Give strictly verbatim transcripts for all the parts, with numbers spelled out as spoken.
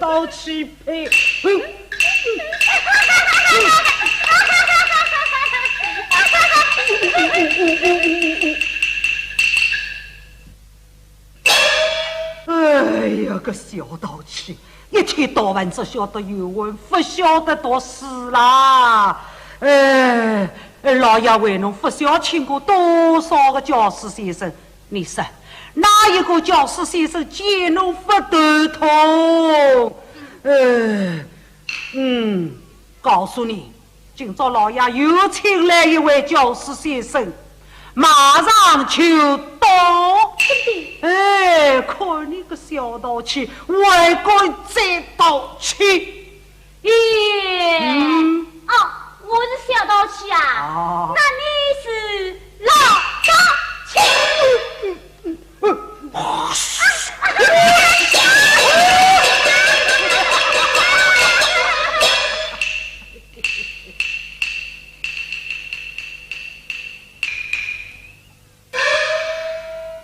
道气派。哎呀，个小道气，一天到晚只晓得游玩，勿晓得读书啦。哎，老爷为侬勿晓请过多少个教书先生， 你说，哪一个教书先生见侬勿头痛？呃，嗯，告诉你，今朝老爷又请来一位教书先生，马上就到。真的？哎，看你个小道气，还敢再道气！ 咦，嗯。哦，我是小道气啊。哦。那你是老道气。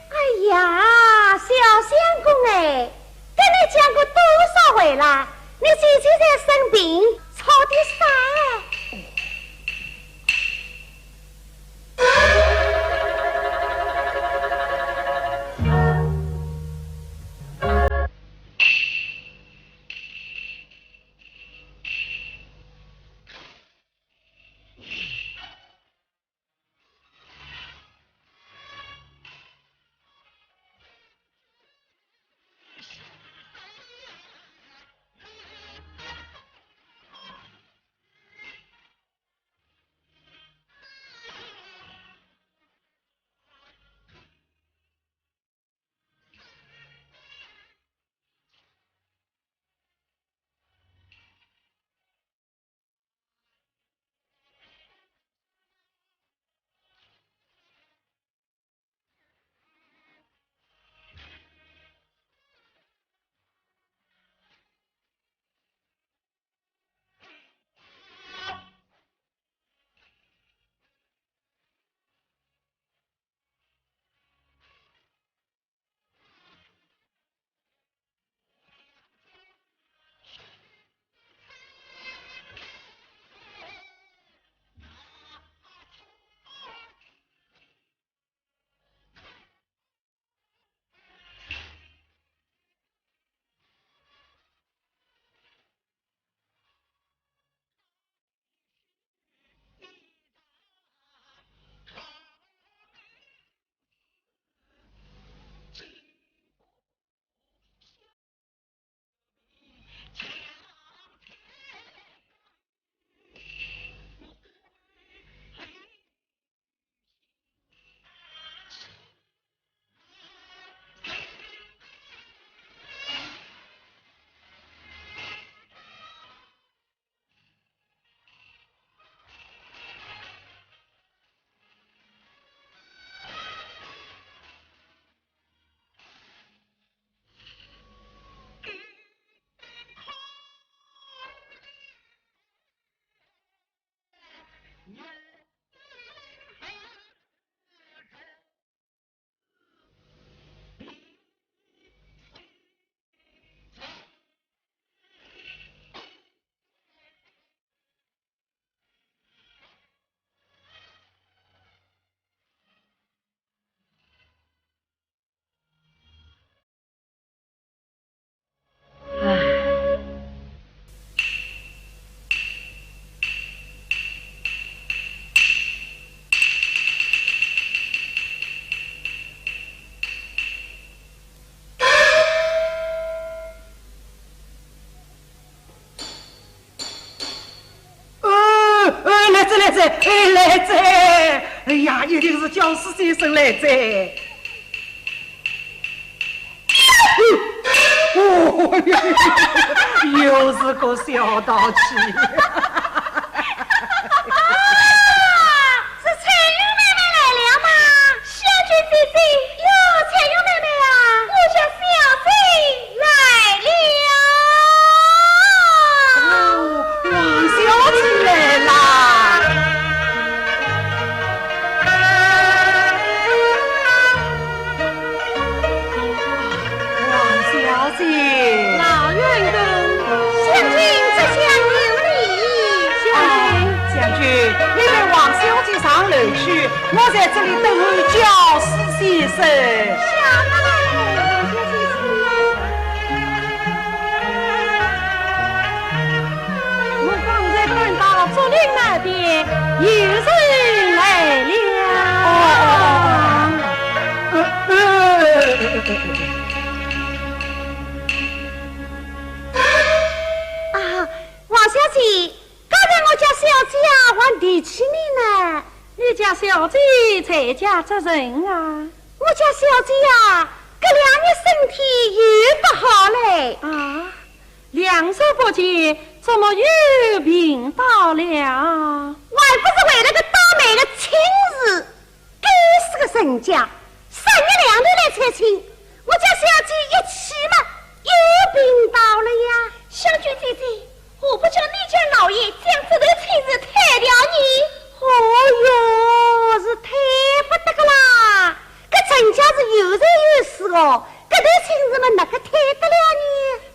哎呀，小相公哎，跟你讲过多少回了，你姐姐在生病，吵点啥哎？呃，呃，来哉，来哉，哎，来哉！哎呀，一定是教书先生来哉。哦，又是个小道气。啊，是翠云妹妹来了吗？ 小姐姐姐，哟，翠云妹妹啊，我家小姐来了。哦，王小姐来啦。王小姐。老员工小姐上楼去，我在这里等候教师先生。下来，王小姐请。我方才看到竹林那边有人来了。哦，哦，哦，哦。呃，呃。啊，王小姐， 刚才我家小姐啊，还提起你呢。你家小姐在家做甚啊？我家小姐啊，搿两日身体又勿好嘞。啊，两日不见，怎么又病倒了？还不是为了个倒霉的亲事。 该死个人家，三日两头来催亲，我家小姐一气嘛，又病倒了呀。香君姐姐，何不叫你家老爷将这段亲事退掉呢？哦哟，是退不得个啦，搿人家是有财有势哦，搿段亲事嘛，哪个退得了呢？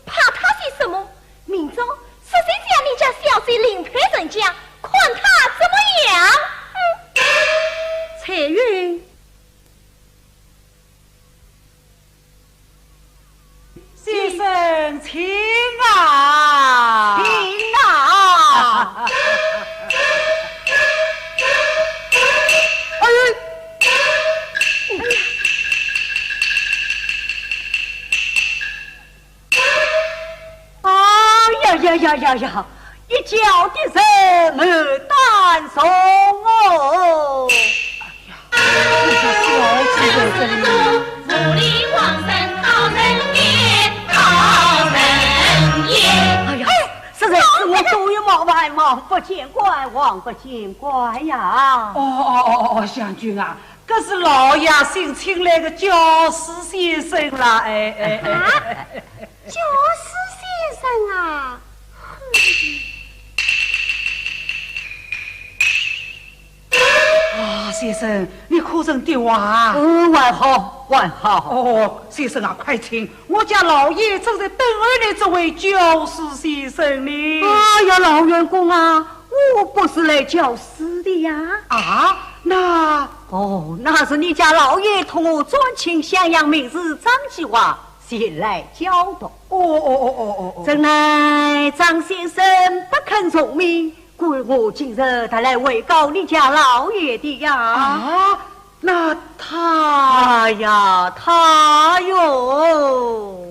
怕他些什么？ 明朝说谁将你家小姐另配人家，看他怎么样。嗯。彩云。先生，请啊。请啊。哎呦。 哎呀呀呀呀呀，一家的人满当中哦。哎呀，这个小姐在这里。哎呀，实在是我多有冒犯，望不见怪，望不见怪呀。哦，哦，哦，哦，香君啊， 搿是老爷新请来的教师先生啦，哎，哎，哎。啊？教师先生啊？啊，先生，你可曾跌滑？哦，还好，还好。哦，先生啊，快请，我家老爷正在等候你这位教师先生呢。哎呀，老员工啊， 我不是来教书的呀。啊，那……哦，那是你家老爷托我专请襄阳名士张继华前来教读。哦，哦，哦，哦，哦，哦。怎奈张先生不肯从命，故我今日特来回告你家老爷的呀。啊， 那他……哎呀，他哟。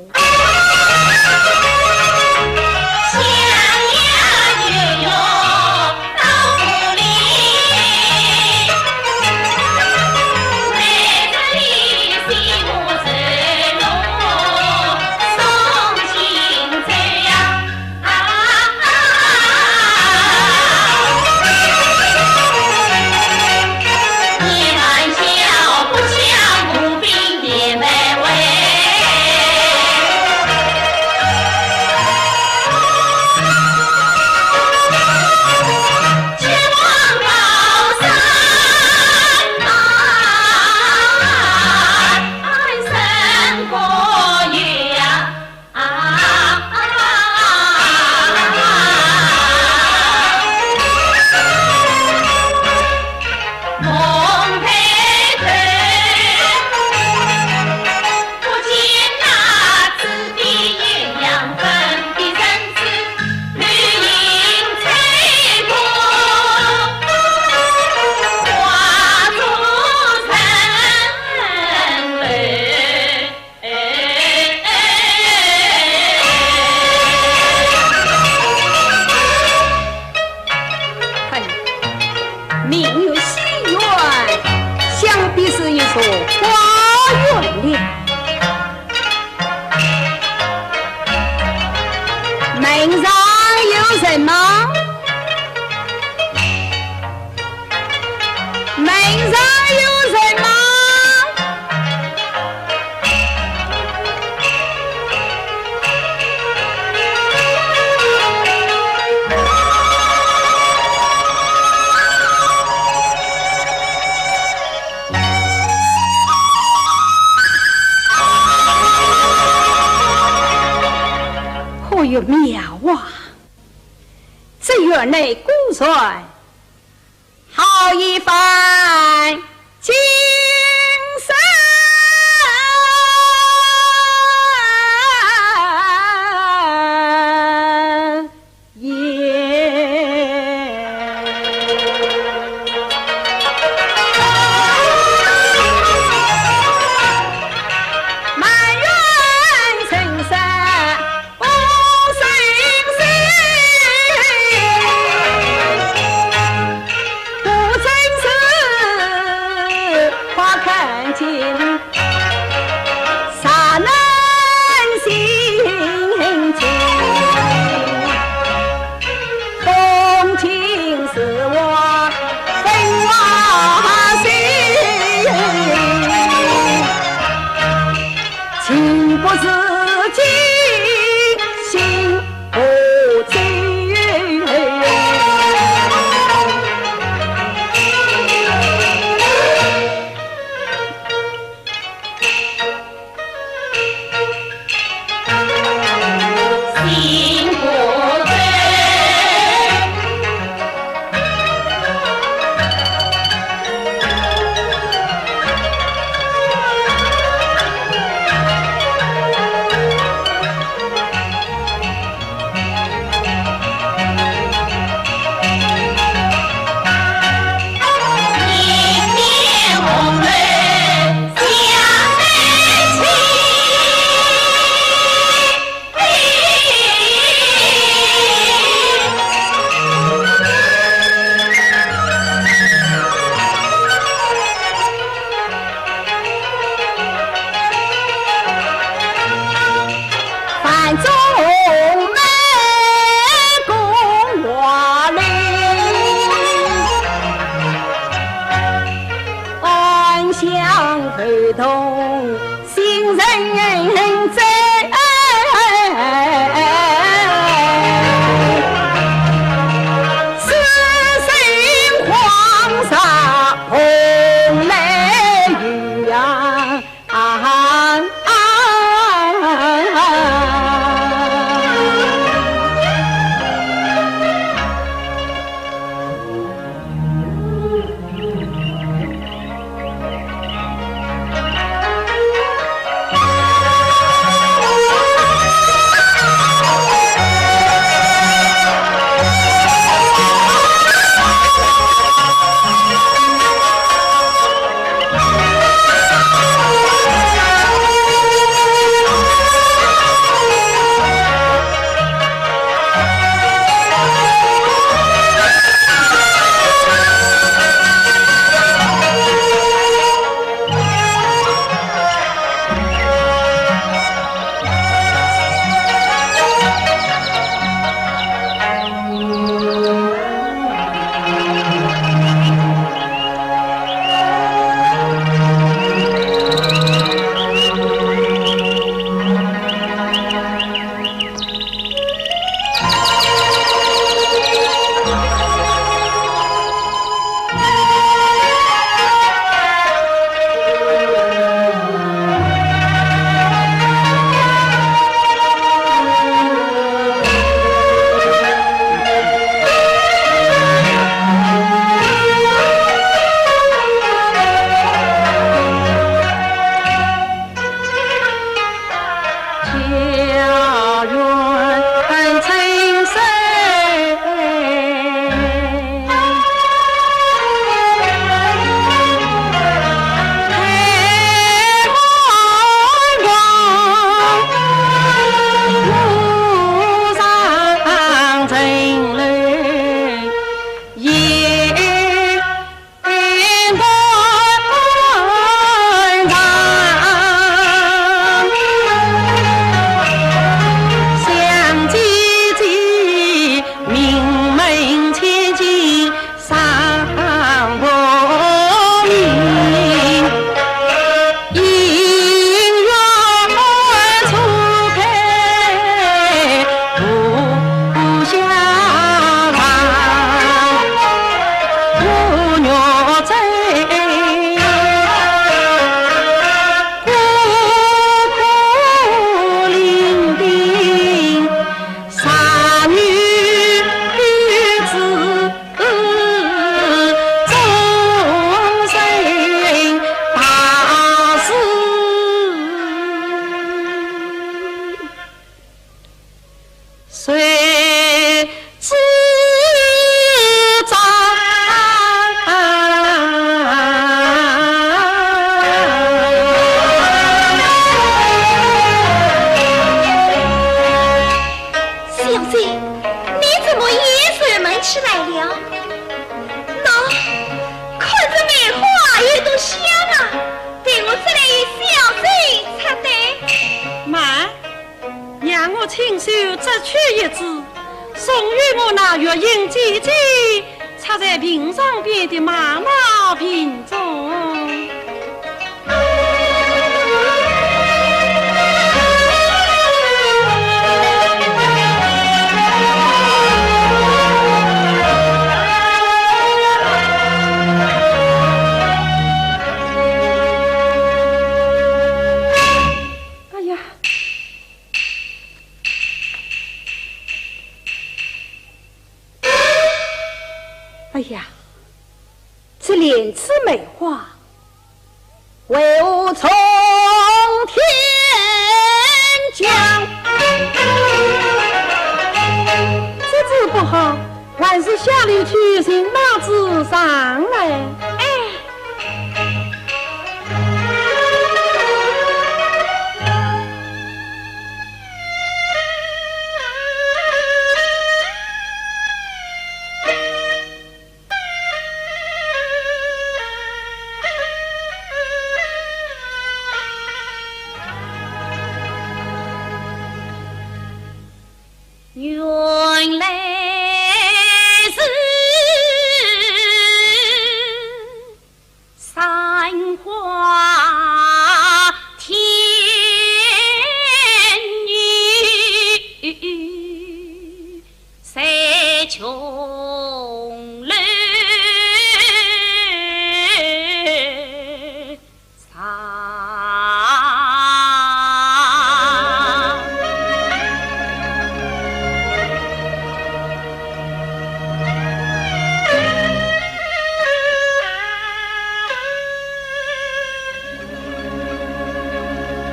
嘿，明月西园，想必是一座花园了。门上有人吗？ 门上有人吗？哦哟，妙啊！这园内果然 有好一番景色也。满园春色 不胜收。不争时，花看尽，煞冷心情。风景是我分外心。 情不自禁，心不自由。心不自由。 繁华里，暗香浮动， 心人在。痴心狂傻蓬莱雨呀，啊。让我亲手摘去一枝，送与我那月英姐姐，插在屏障边的妈妈瓶中。哎呀！ 哎呀，这莲子梅花为何从天降？这枝不好，还是下楼去寻那枝上来。哎。 原来是山花天女，在琼楼上。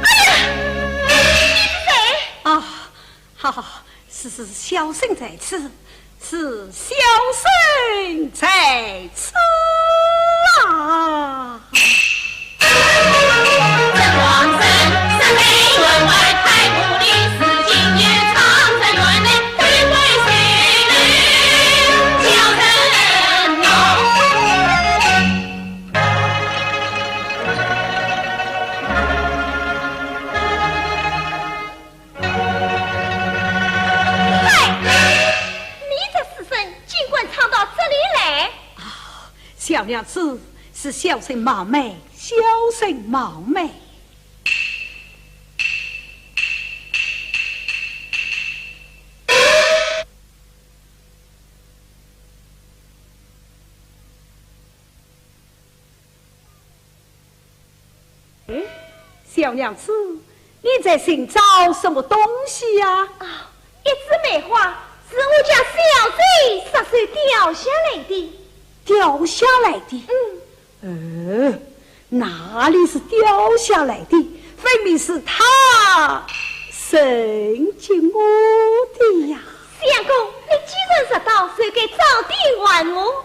哎呀，你是谁？啊， 哈哈，是，是，小生在此，是小生在此啊！嗨，你这书生竟敢闯到这里来！啊，小娘子，是小生冒昧，小生冒昧。 哎，小娘子，你在寻找什么东西呀？啊，一枝梅花，是我家小姐失手掉下来的。掉下来的？嗯。呃，哪里是掉下来的？分明是她送给我的呀。相公，你既然拾到，就该早点还我。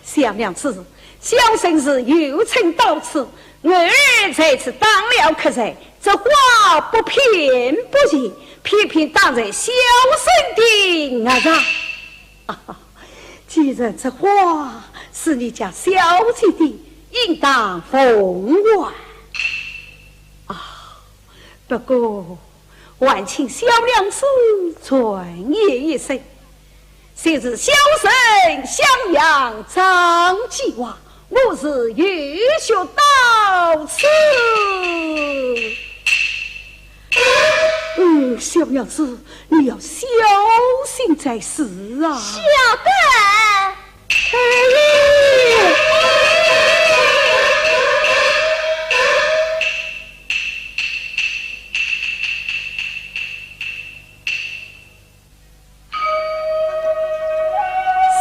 小娘子，小生是有请到此，我儿在此当了客人，这花不偏不倚，偏偏打在小生的额上。啊，既然这花是你家小姐的，应当奉还。啊，不过 还请小娘子转言一声，就是小生襄阳张继华，我是有学到此。嗯，小娘子，你要小心才是啊。晓得。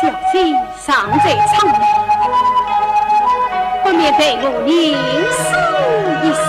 小姐尚在舱内，不免代我凝视一生。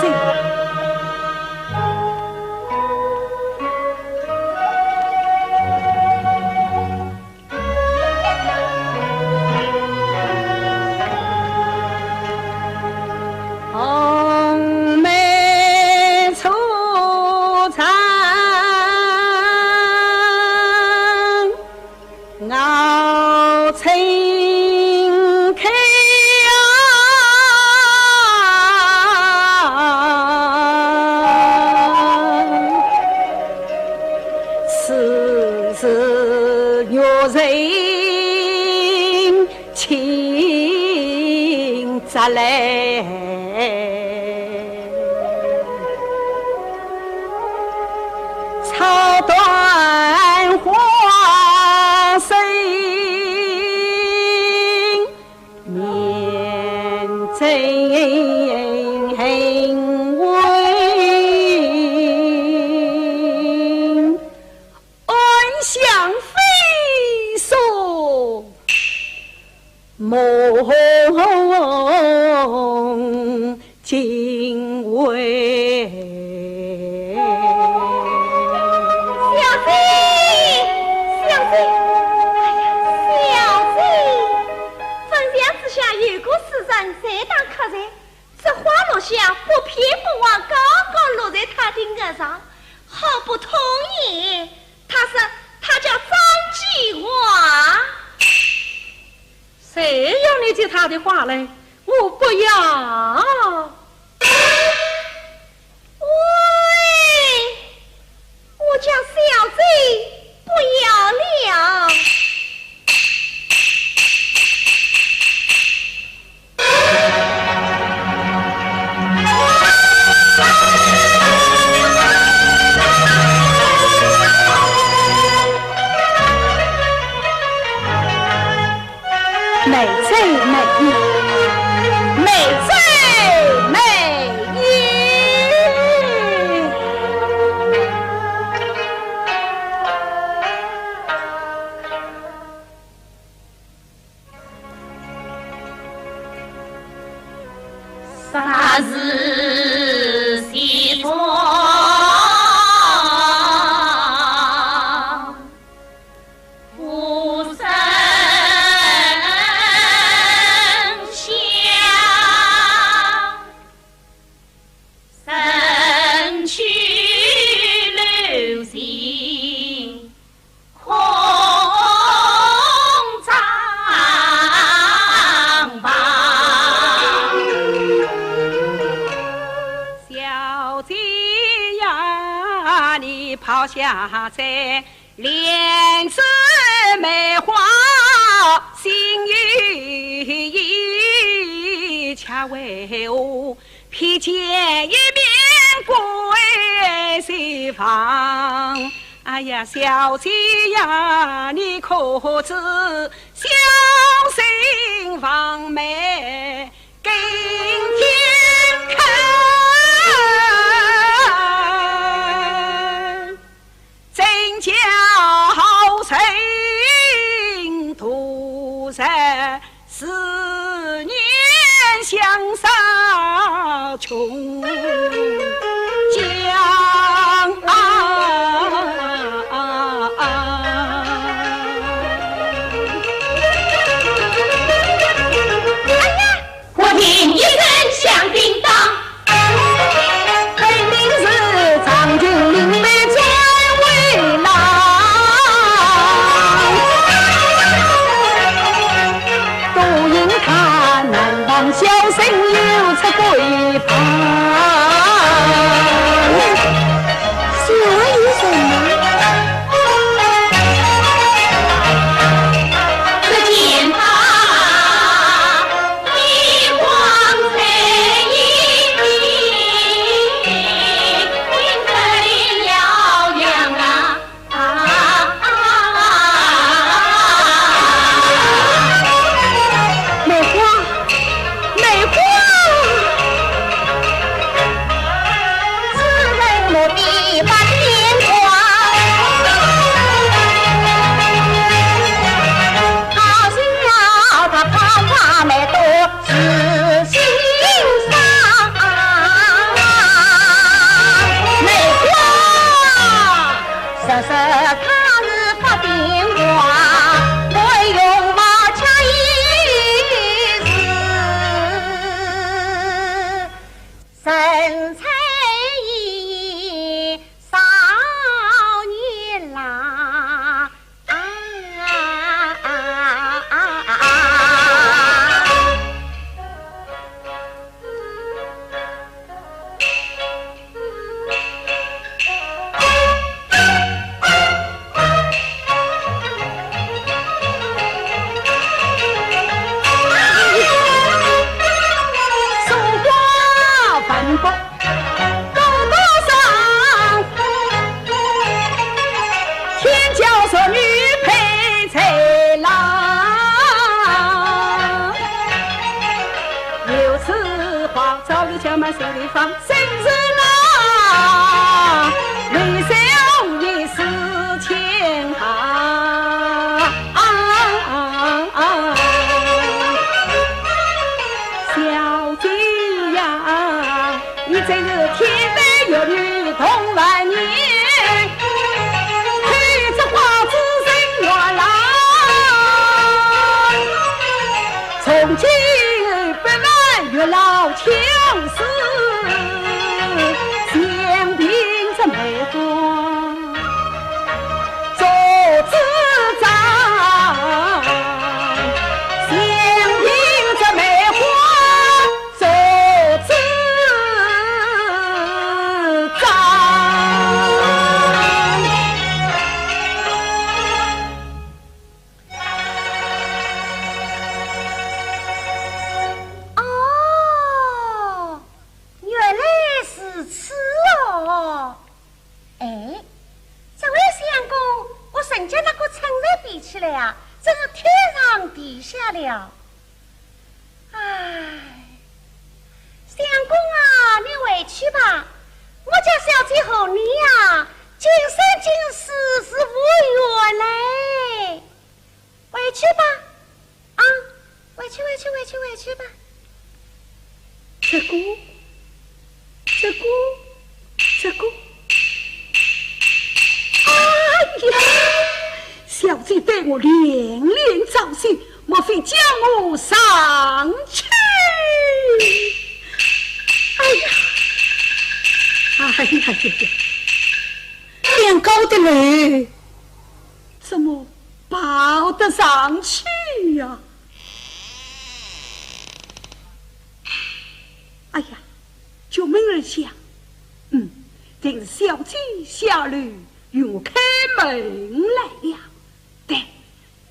人情债来，操断花心。 面真问，安详非所梦。 竟为。小姐，小姐，哎呀，小姐，粉墙之下有个世人在打瞌睡，这花落下不偏不倚，刚刚落在他的额上，好不痛也。他说他叫张继华。 谁要你接他的话嘞？我不要。喂，我家小姐不要了。 美哉美矣，美哉美矣。 小姐呀，你抛下这 莲子梅花心有意，恰为何披肩一面归西房。哎呀，小姐呀，你可知小生王梅更添看。 怎教人度日，思念香消穷江啊。 忽听一声响叮当，分明是张金林来见为郎。都因他南唐小生有此闺房。这地方真是那，为小姐思千行。小姐呀，你真是天生有女同万年，开着花枝人月郎。 从今不问月老情死，香凭这梅花做主张，香凭这梅花做主张。 哦，原来如此哦。哎，这位相公，和人家那个称才比起来啊，真是天上地下了。唉，相公啊，你回去吧，我家小姐和你呀，今生今世是无缘嘞。 回去吧，啊，回去，回去，回去，回去吧。这个，这个，这个，哎呀，小姐对我连连招亲，莫非叫我上去？哎呀，哎呀呀呀！ 这样高的楼，怎么爬得上去呀？哎呀，觉明儿想，嗯，定是小姐下楼与我开门来了。对，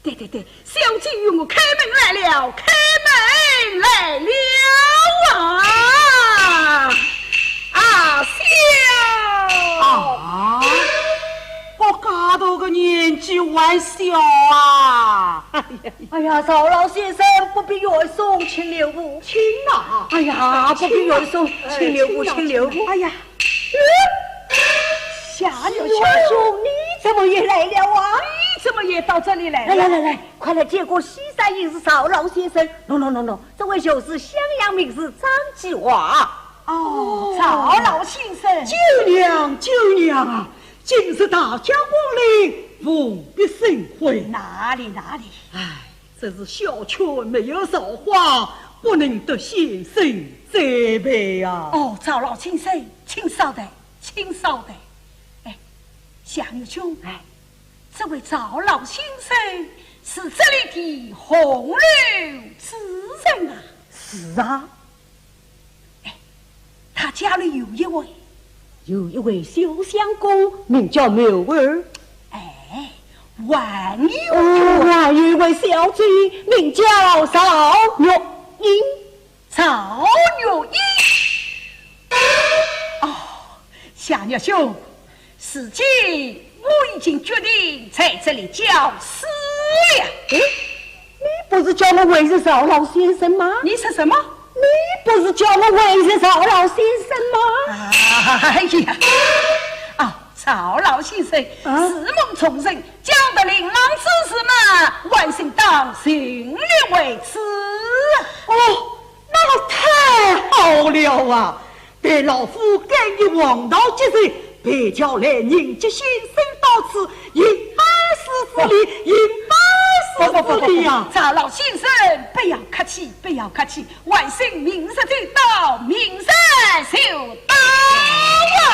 对对对，小姐与我开门来了，开门来了啊！啊，小……啊，我介大个年纪还小啊！哎呀，赵老先生不必远送，请留步。请啊！哎呀，不必远送，请留步，请留步。哎呀， 夏玉兄，你怎么也来了啊？你怎么也到这里来了？来来来来，快来见过西山隐士赵老先生。喏喏喏喏，这位就是襄阳名士张继华。哦，赵老先生。舅娘，舅娘啊，今日大驾光临，奉别盛会。哪里哪里。唉，真是小圈没有造化，不能得先生栽培啊。哦，赵老先生，请稍待，请稍待。哎，夏玉兄，哎，这位赵老先生是这里的红楼之人啊。是啊。哎，他家里有一位……有一位小相公，名叫妙儿。哎，还有……哦，还有一位小姐，名叫赵玉英。 赵玉英。哦，夏玉兄，如今我已经决定在这里教书了。哎，你不是叫我会试赵老先生吗？你说什么？你不是叫我会试赵老先生吗？哎呀，啊，赵老先生，啊？如梦中人，教得琳琅之事嘛，还请当尽力为之。哦， 那太好了啊！待老夫更衣黄道结束，陪轿来迎接先生到此，行拜师之礼，行拜师之礼呀！赵老先生，不要客气，不要客气，晚生明日就到，明日就到啊！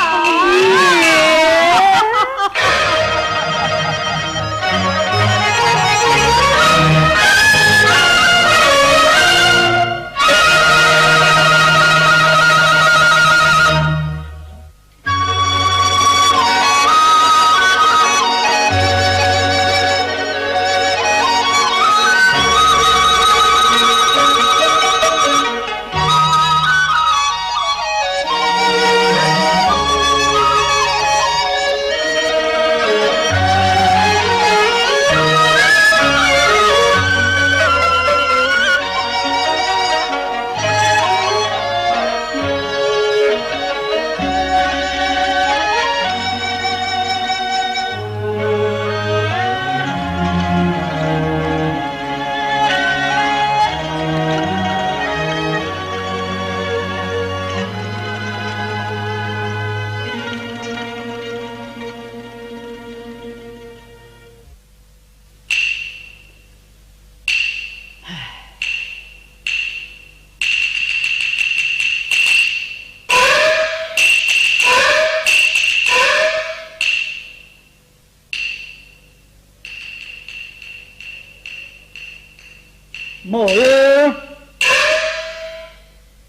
木儿，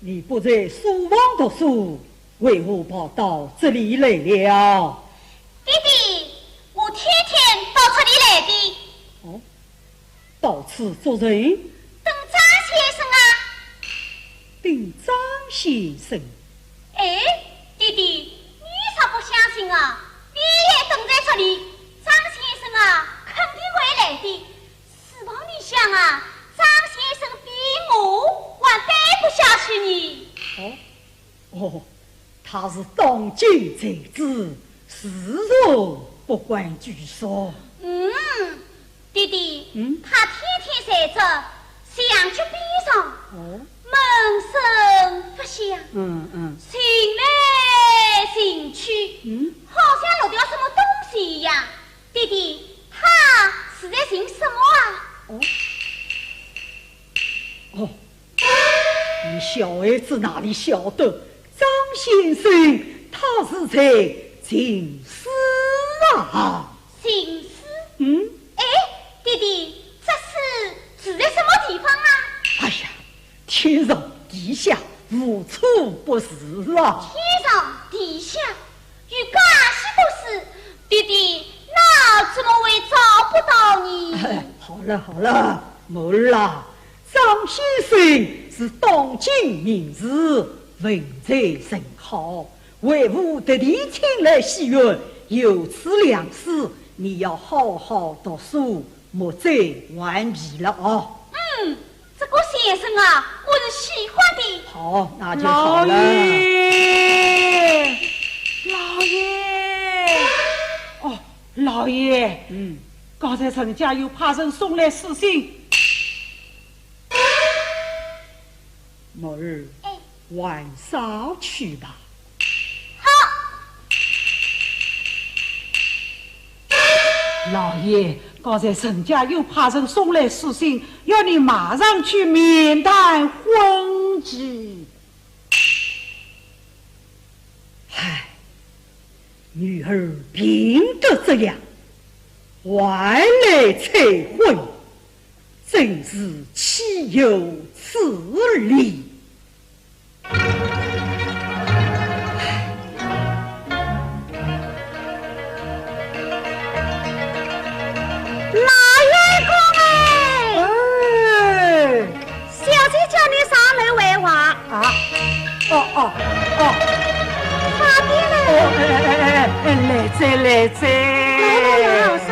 你不在书房读书，为何跑到这里来了？爹爹，我天天到这里来的。哦，到此做甚？等张先生啊。等张先生？哎，爹爹，你啥不相信啊？你也等在这里，张先生啊，肯定会来的。 书房里向啊，张先生比我还待不下去呢。哦，哦，他是当今才子，自然不敢拘束。嗯，爹爹，嗯？他天天在这墙角边上，哦？闷声发响，嗯，嗯。寻来寻去，嗯？好像落掉什么东西一样。 爹爹，他是在寻什么啊？哦，哦，你小孩子哪里晓得，张先生他是在寻诗啊。寻诗？嗯？哎，爹爹，这诗住在什么地方啊？哎呀， 天上地下，无处不是啊。天上地下，有介许多诗，爹爹，那怎么会找不到呢？哎，好了好了，木儿啊，张先生是当今名士，文才甚好，为父特地请来戏院，有此良师，你要好好读书， 莫再顽皮了哦。嗯，这个先生啊，我是喜欢的。好，那就好了。老爷，老爷，哦，老爷，嗯。刚才陈家又派人送来书信。木儿，哎。 晚上去吧。好。老爷，刚才陈家又派人送来书信，要你马上去面谈婚期。唉，女儿病得这样，还来催婚，真是岂有此理！ 老员工哎！哎！小姐叫你上来回话。啊？哦，哦，哦。快点来。哦，哎，哎，哎，哎，来哉，来哉。来，来，来，上。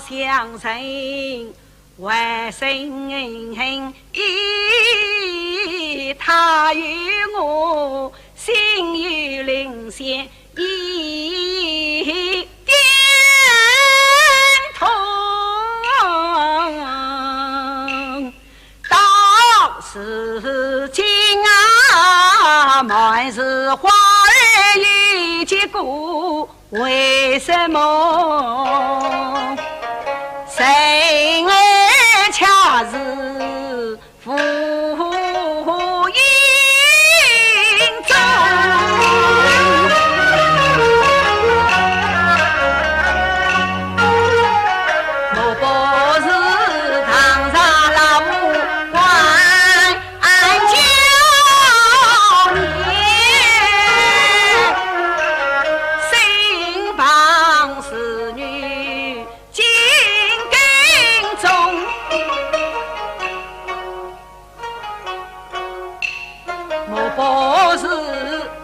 相信为生意，他与我心有灵犀一点通。到如今啊，满是花儿与结果。 为什么人儿恰似浮云中？莫不是堂上老母官 俺教你，身旁侍女紧跟踪。莫不是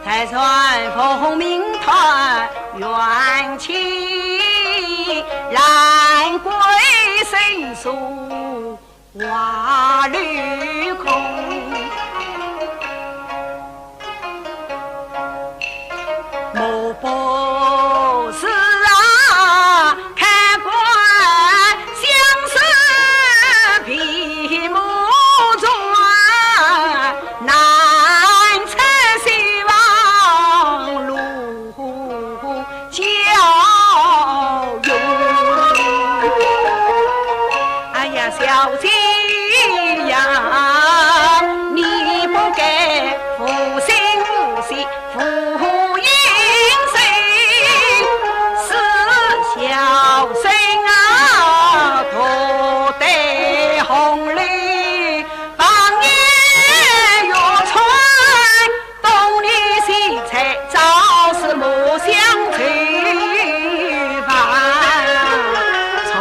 在船逢明团圆期，兰桂生疏 花柳空。莫不是啊，看官相思闭目中啊，难测西望路 交友。哎呀，小姐呀，你不该负心负肺，负阴身，是小生啊，独对红楼，望眼欲穿。 东篱西拆，朝思暮想愁烦愁。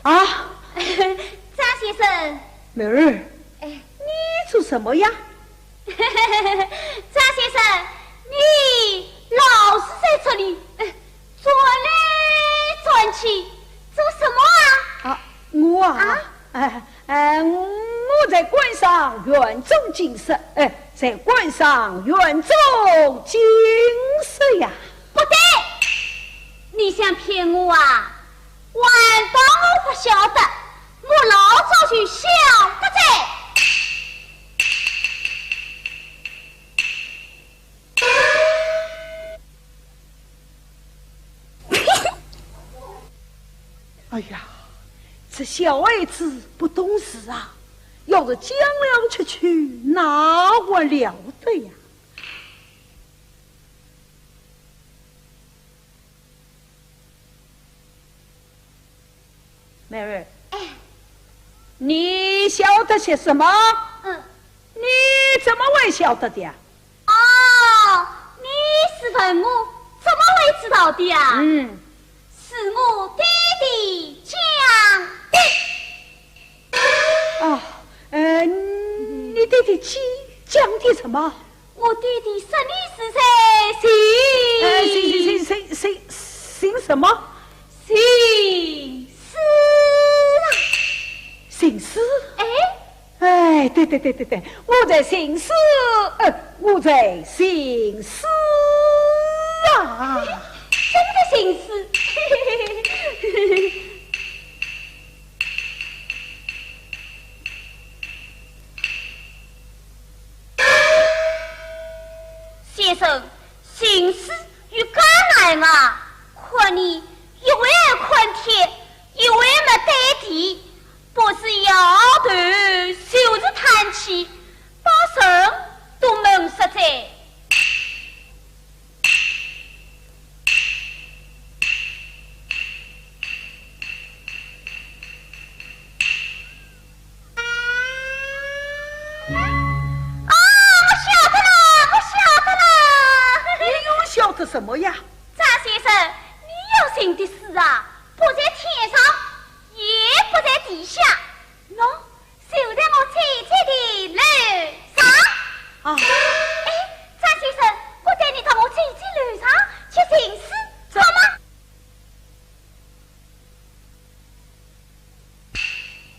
啊，张先生。妹儿，哎。你做什么呀？张先生，你老是在这里，哎，转来转去，做什么啊？啊，我啊，啊？哎，哎，我在观赏园中景色，哎，在观赏园中景色呀。不对，你想骗我啊？ 还当我不晓得，我老早就晓得哉。哎呀，这小孩子不懂事啊，要是讲了出去，哪还了得呀？ 妹儿，哎。你晓得些什么？嗯。你怎么会晓得的呀？哦，你是问我怎么会知道的呀？嗯。是我爹爹讲的。啊，呃，你爹爹讲，讲的什么？ 我爹爹说你是在寻，呃，寻，寻，寻，寻，寻，寻什么？寻诗啊。寻诗？哎？哎，对，对，对，对，对，我在寻诗，呃，我在寻诗啊。真的寻诗？ 先生，寻诗有介难啊？看你一会儿看天，一回没带地，不是摇头，就是叹气，把人都闷煞哉。啊，我晓得了，我晓得了。你又晓得什么呀？张先生，你要寻的书啊，不在天上，也不在地下，喏，就在我姐姐的楼上。啊。哎，张先生，我带你到我姐姐楼上去寻书，好吗？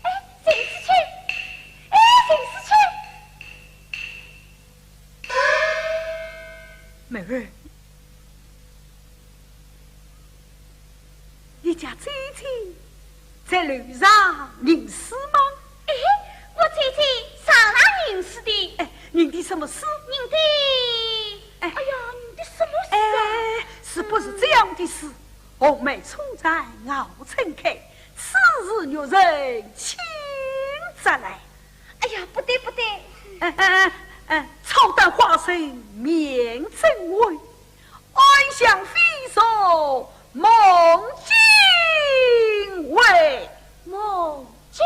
哎，寻书去！哎，寻书去！妹儿，你家姐姐在楼上吟诗吗？哎，我姐姐常常吟诗的。哎，吟的什么诗？吟的，哎。哎呀，吟的什么诗啊？哎，是不是这样的诗？“红梅初展熬春开，此时玉人轻折来。”哎呀，不对，不对。“哎，哎，哎，哎，初到花深面正微，暗香飞入梦境微。”梦境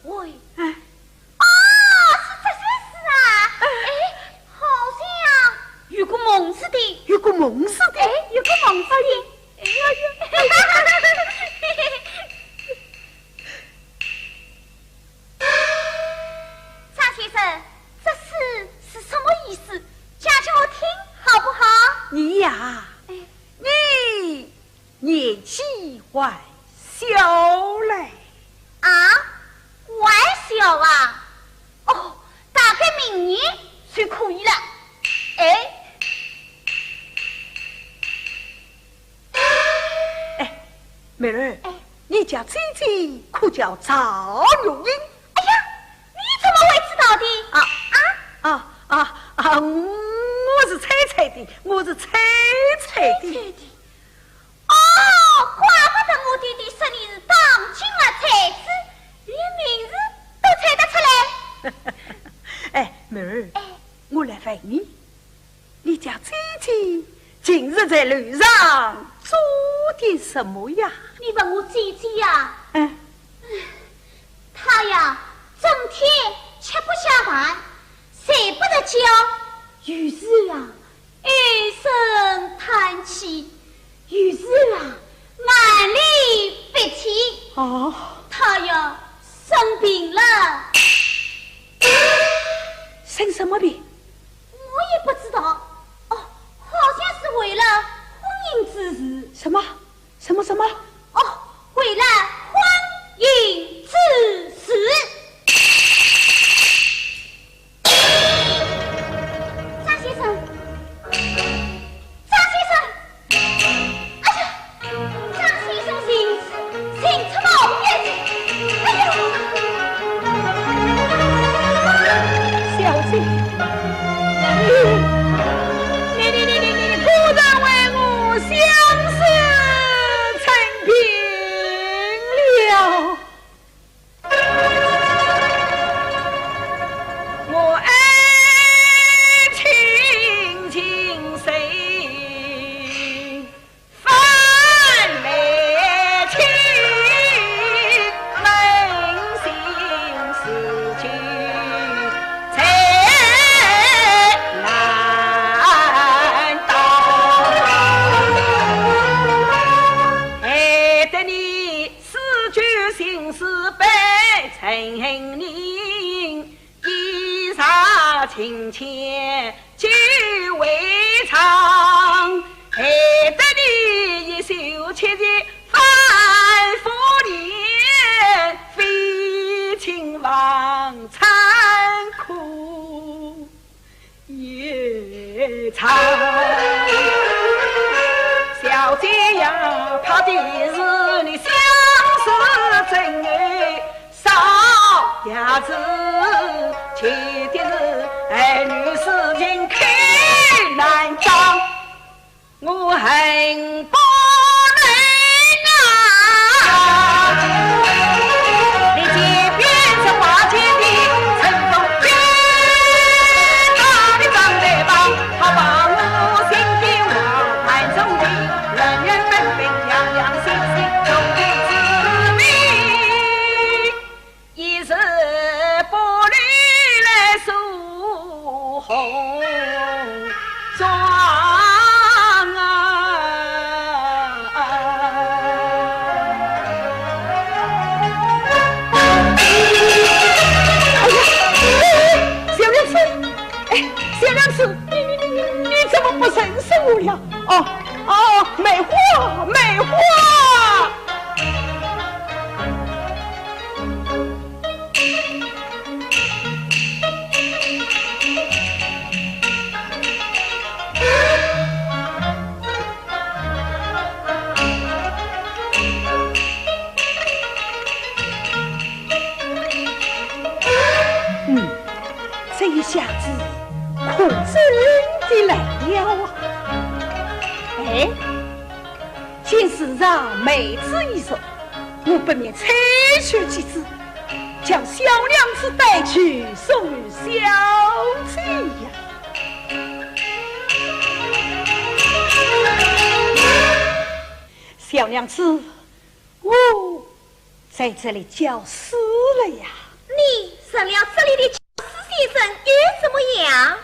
微。哎。哦，是这首诗啊。哎。哎，好像有个梦字的。有个梦字的。哎，有个梦字的。哎呀呀。张先生，这诗是什么意思？讲给我听，好不好？你呀，哎。你年纪还小嘞。啊？还小啊？哦，大概明年就可以了。哎。哎，妹儿，哎。你家姐姐可叫赵玉英？哎呀，你怎么会知道的？啊，啊？啊，啊，啊，我是猜猜的，我是猜猜的。猜猜的。哦，怪不得我爹爹说你是当今的才子，连名字都猜得出来。哎，妹儿，哎。我来问你，你家姐姐近日在楼上做点什么呀？你问我姐姐呀？嗯。她呀，整天吃不下饭，睡不着觉，有时啊，唉声叹气，有时啊，眼泪鼻涕。哦。她呀，生病了。生什么病？我也不知道。哦，好像是为了婚姻之事。什么？什么，什么？哦，为了婚姻之事。张先生，张先生，哎呀，张先生寻，寻出毛病了。哎呀，小姐，你，你，你，你，你，你果然为我相思成病了。 我爱卿情深，分来卿扪心自救才难当。害得你 诗句情诗百成人，衣裳情牵旧未尝，害得你一袖凄凄反复念，非亲望参苦 夜长。小姐呀，怕的是你相思真爱少呀子，气的是儿女私情口难张。 我恨不能啊！小娘子，你你你你你怎么不认识我了？哦哦，梅花，梅花！嗯，这一下子可真的来了啊！哎，见世上梅子已熟，我不免采取几枝，将小娘子带去送与小姐呀。小娘子，我在这里教书了呀。你成了这里的教书先生又怎么样？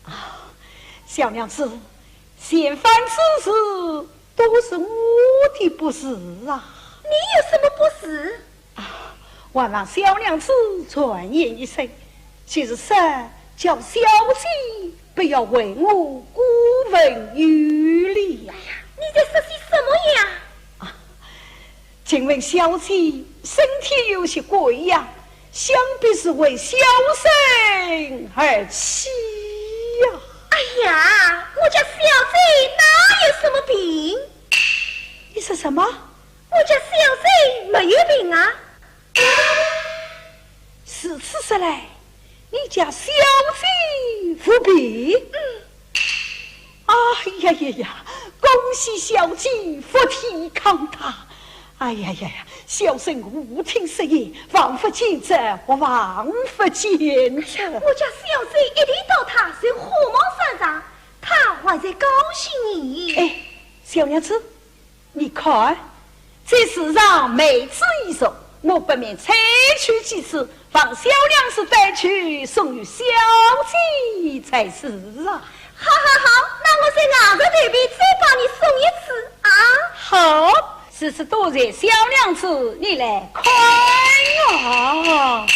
啊，小娘子，前番之事都是我的不是啊。你有什么不是？啊，还望小娘子转言一声，就是说叫小姐不要为我过分有礼呀。你在说些什么呀？啊，请问小姐身体有些贵呀，想必是为小生而起呀。哎呀，我家小姐哪有什么病？你说什么？我家小姐没有病啊。如此说来，你家小姐无病？嗯。哎呀呀呀，恭喜小姐福体康泰！哎呀呀呀，小生无听失言，望佛见证，望佛见证。我家小姐一定到她是火冒三丈，她还在高兴呢。哎，小娘子，你看，这世上梅子已熟，我不免采取几枝，望小娘子带去送与小姐才是啊。好好好，那我在硬着头皮再帮你送一枝啊。好，如此多谢小娘子，你来看啊。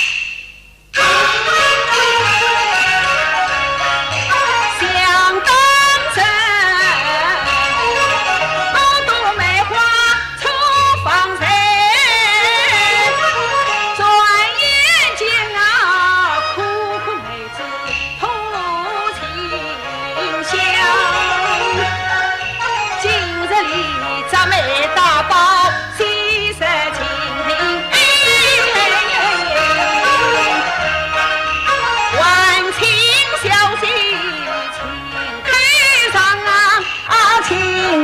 想当初，我读梅花初放人，转眼间啊，苦苦梅子徒清香。今日里摘梅大宝 喜事清明，还请小姐请客上啊，啊，请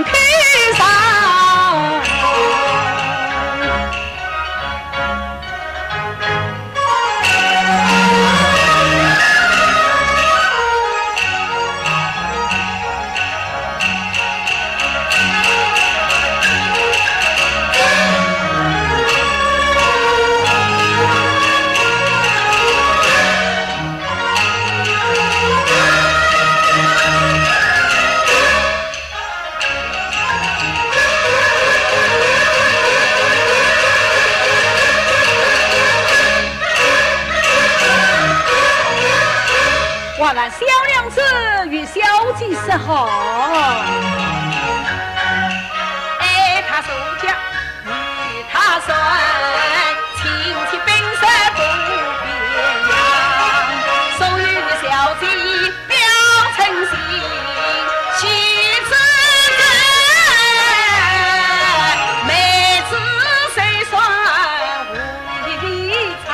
客上。 还望小娘子与小姐说好。哎，他说家与他说，亲戚本色不变样，所以小姐 表诚心，喜之人，梅子虽酸无味尝，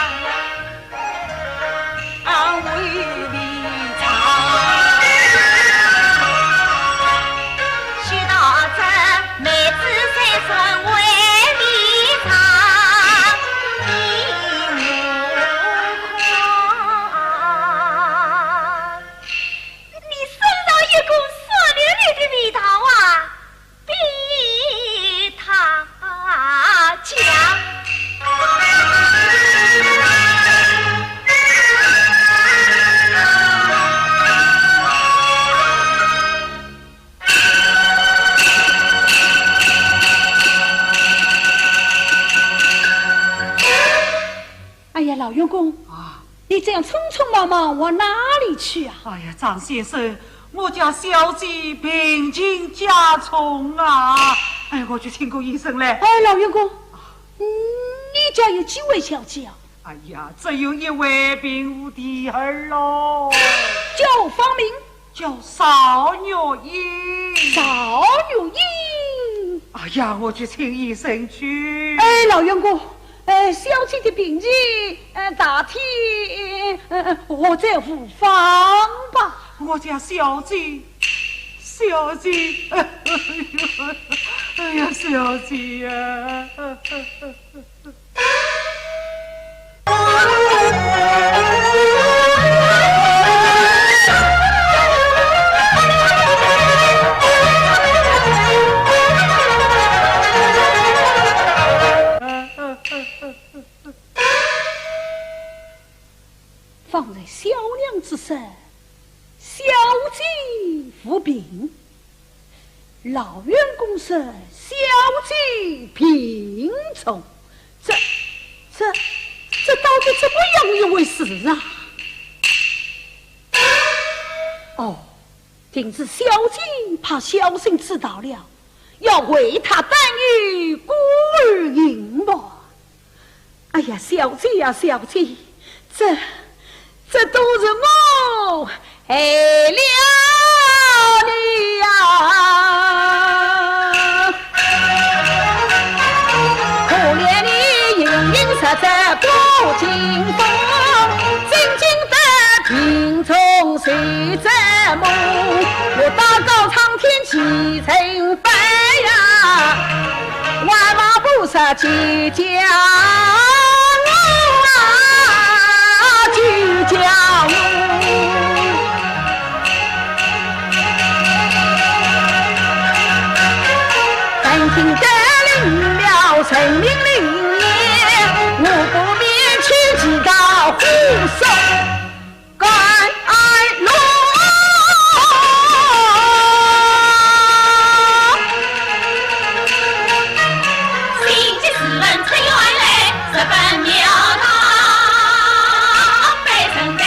啊，无味尝。许道这梅子虽酸无味尝。忙往哪里去啊？哎呀，张先生，我家小姐病情加重啊！哎，我去请个医生来。哎，老员工，嗯，你家有几位小姐啊？哎呀，只有一位，并无第二喽。叫芳名？叫邵月英。邵月英。哎呀，我去请医生去。哎，老员工，呃，小姐的病情，呃，大体，呃，呃，还在无妨吧？我家小姐，小姐，哎呀，小姐呀！方才小娘子说，小姐无病，老员工说小姐病重，这、这、这到底怎么样一回事啊？哦，定是小姐怕小生知道了，要为她担忧孤儿行么？ 哎呀，小姐呀，小姐，这、这都是我害了你呀！可怜你盈盈实则不经风，真正的病重谁知么？我祷告苍天祈人 拜呀，万万不是计较我啊，计较我。本应得领了成名令也，我不免去祈祷护送。 甘安路。心急似人出远来，直奔庙堂拜神拜。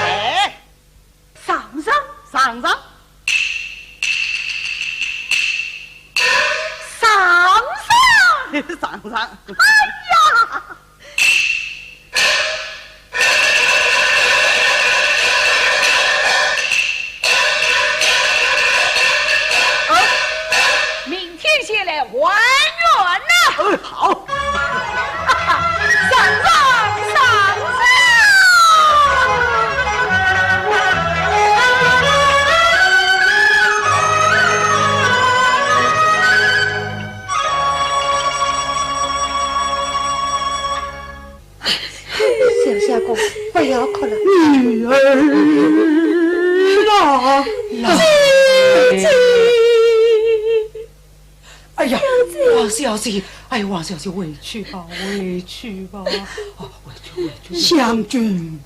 哎，上上，上上，上上，上上。哎呀！ 哦，明天先来还愿呐。哦，好。上上，上上。老，老，姐姐。哎呀，王小姐，哎，王小姐，回去吧，回去吧，啊，回去，回去。香君。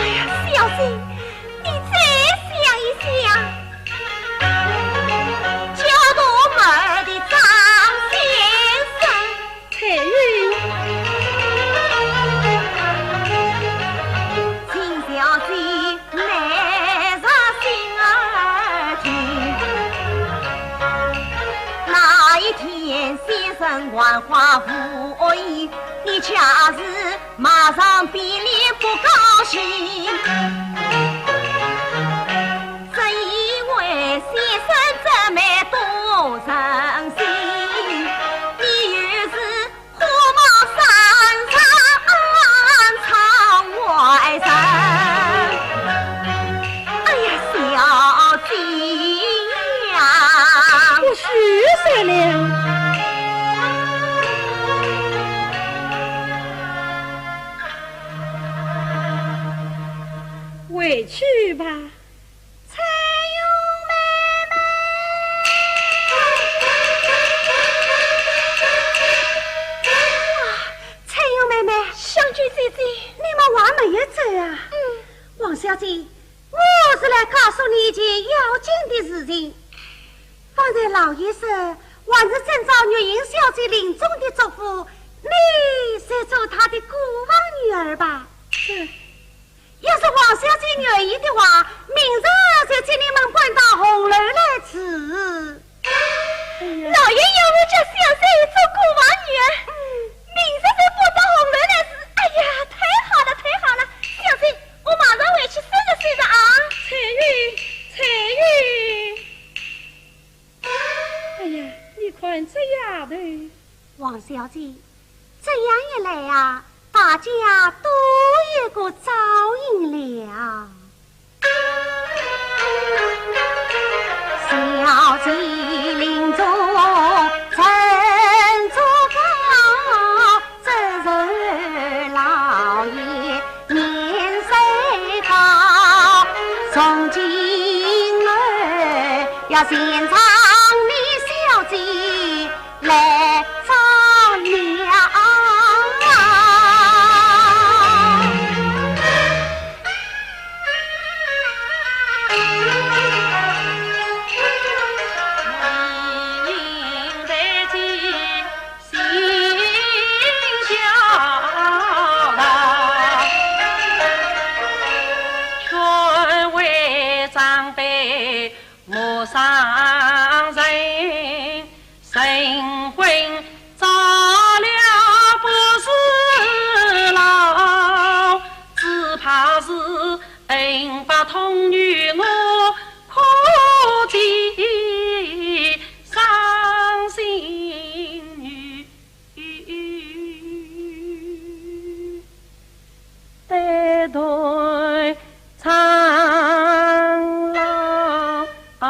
哎呀，小姐，你再想一想。彩云。哎呀，小姐呀！我许仙了。回去吧。 翠云妹妹。哎呀，这啊，嗯。王小姐，我是来告诉你一件要紧的事情。方才老爷说，还是遵照月英小姐临终的嘱咐，你就做她的姑房女儿吧。是。要是王小姐愿意的话，明日就请你们搬到红楼来住。哎呀。老爷要我家小姐做姑房女儿，嗯。明日就搬到红楼来住。哎呀，太好了，太好了！小姐，我马上回去收拾收拾啊。翠云，翠云。哎呀，你看这丫头。王小姐，这样一来啊，大家都有个照应了。 小姐临终曾祝告，这是老爷年岁高，从今后要全仗你小姐来照料。 莫伤人，人婚早了不是老，只怕是恩不通于我，可见伤心女。 对对长老啊。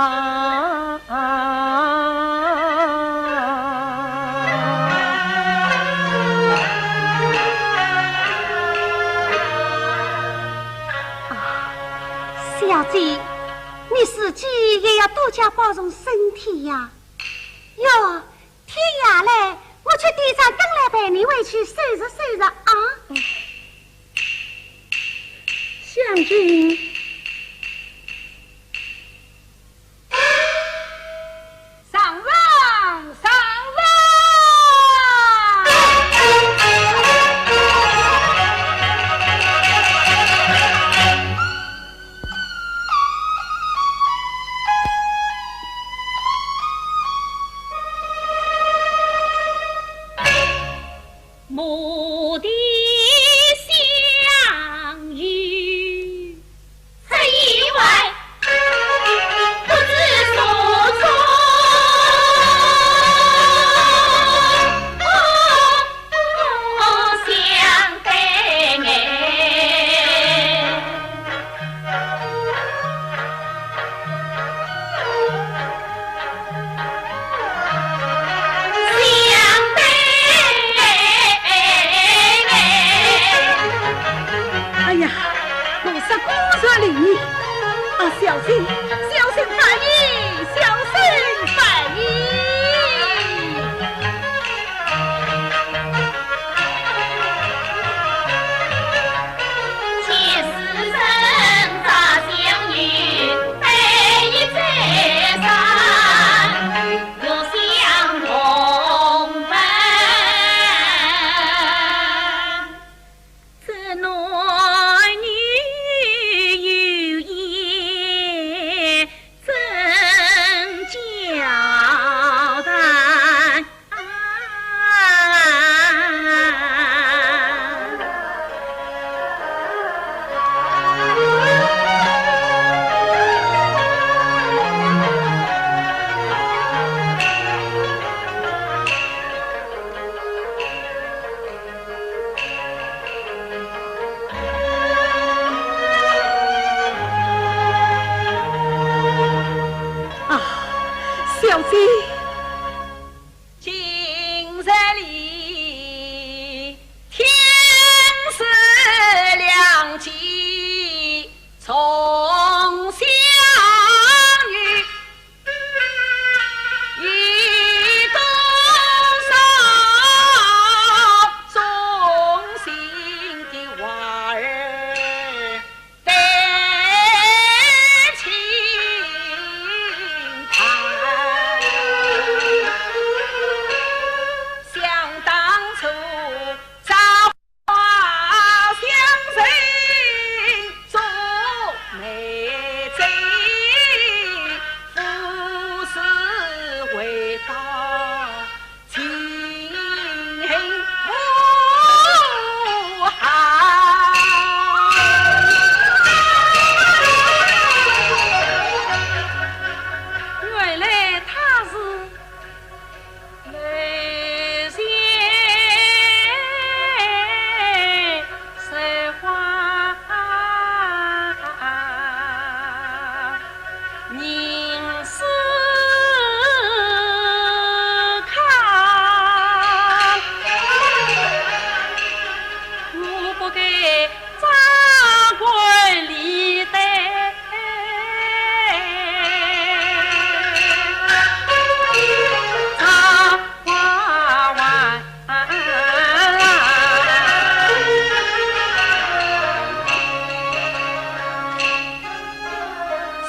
小姐，你自己也要多加保重身体呀。哟， 天也来，我去点盏灯来陪你回去收拾收拾啊。香君。上房，上房。 母的香雨。这意外不知所从，相对哎。 哎呀，我说姑爷灵验啊，小心，小心反意，小心反意。 这男女有言真交谈。 啊，小姐。今日里天时良机，重相遇，有多少忠心的娃儿不是回到情无好。原来他是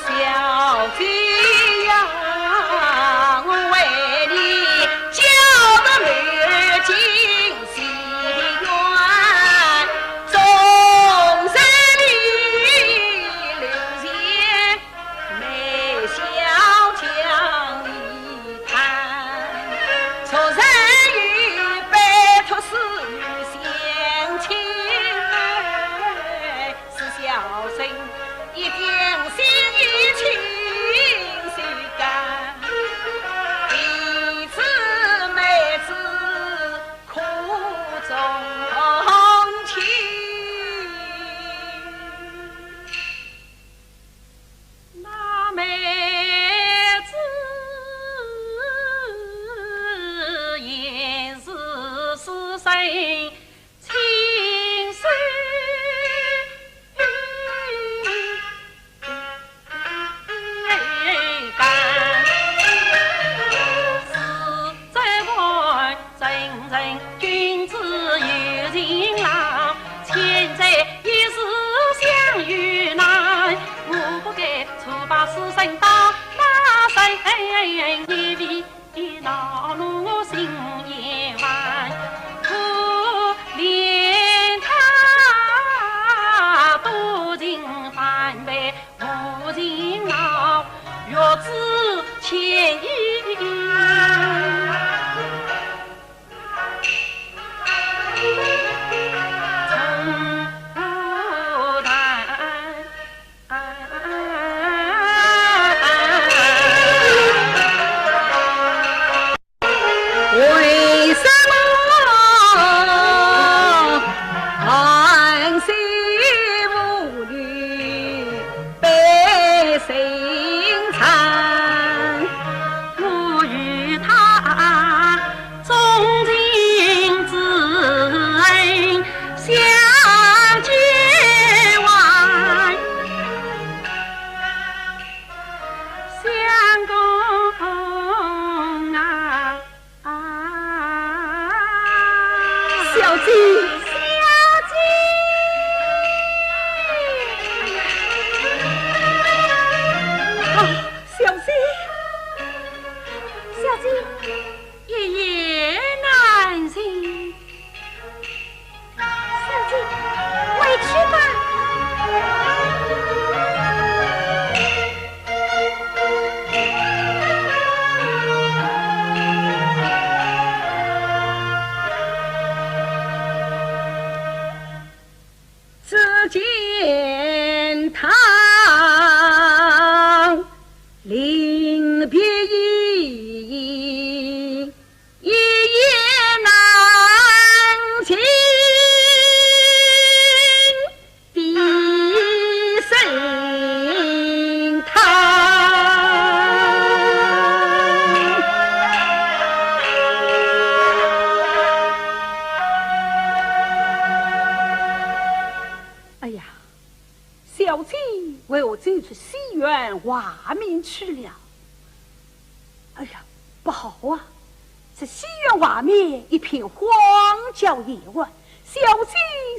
小姐呀，我为你交个满京心愿，终身里留恋 梅香江一畔，昨日又拜托师父相请，是小生一点心意尽收干，弟子妹子苦中同情。 那妹子也是师生情深，是在外 人人君子有情郎，千载一世相遇难。我不该错把师生当那生，一味恼怒心也烦。可怜他多情反被 无情恼，月子牵衣。从不谈。 为什么含辛茹苦背心肠？我与他钟情之恩相见还。 相公啊，啊。小姐。小姐。啊，小姐。小姐。 一言难尽。小姐，回去吧。只见他 临别依依，一言难尽的心痛。哎呀， 小姐为何走出西园外面去了？哎呀，不好啊！这西园外面一片荒郊野外，小姐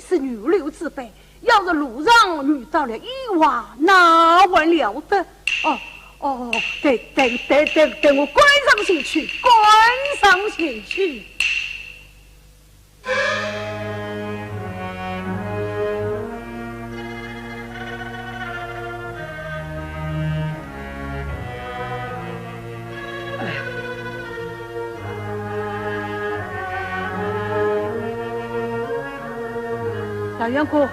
是女流之辈，要是路上遇到了意外，那还了得？哦，哦，等，等，等，等，等我赶上前去，赶上前去。老员工，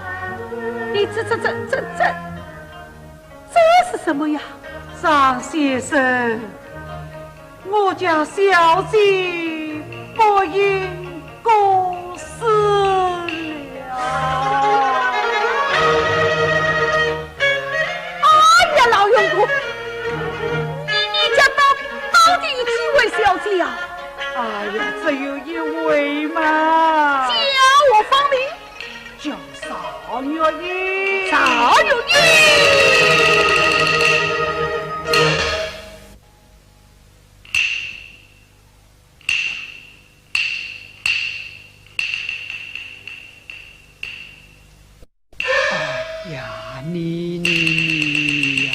你这、这、这、这、这、这是什么呀？张先生，我家小姐不幸过世了。哎呀，老员工，你、你家到底、到底有几位小姐啊？哎呀，只有一位嘛。叫我芳名。 叫邵月英。邵月英。哎呀，你、你、你呀！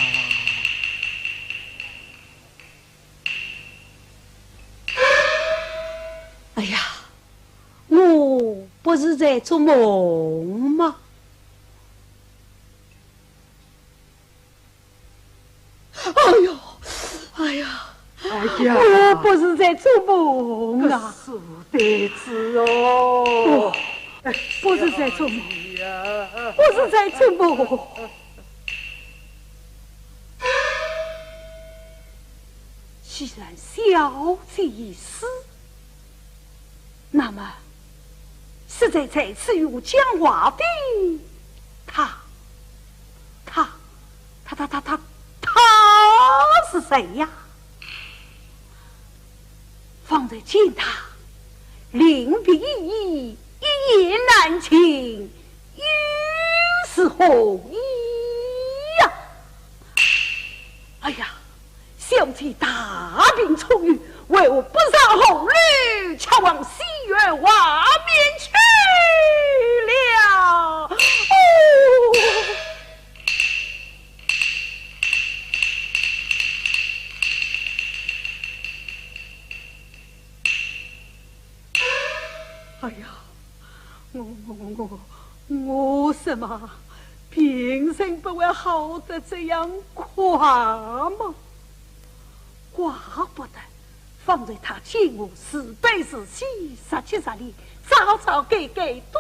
哎呀， 我不是在做梦吗？哎呦，哎呀，哎呀，我不是在做梦啊！搿是对子哦。不，不是在做梦，哎呀，不是在做梦。既然小姐已死， 那么，是谁在此与我讲话的？他，他，他，他，他，他，他是谁呀？方才见他，临别依依，一言难尽，又是何意呀？哎呀， 小姐大病初愈，为何不上红楼，却往西园外面去了？哦！哎呀，我、我、我、我、我说嘛，病人不会好得这样快嘛。 怪不得方才他见我是悲是喜，十七十里，早早改改，多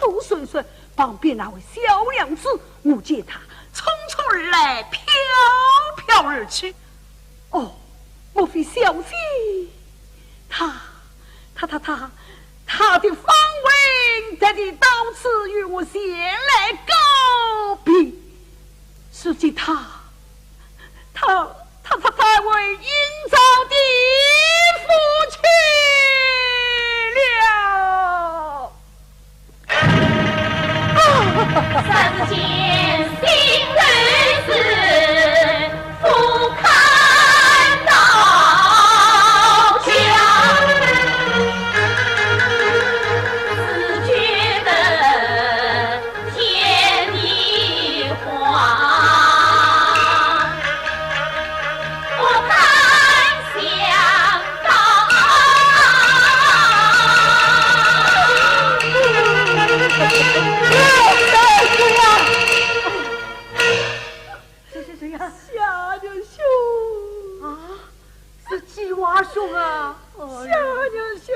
多顺顺，旁边那位小娘子，我见她匆匆而来，飘飘而去。哦，莫非小姐她、她、她、她、她的芳魂特地到此与我前来告别？ 如今她、她、她、她、她回阴曹地府去了。啊！谁、谁、谁呀？夏月兄。啊，是季华兄啊！夏月兄，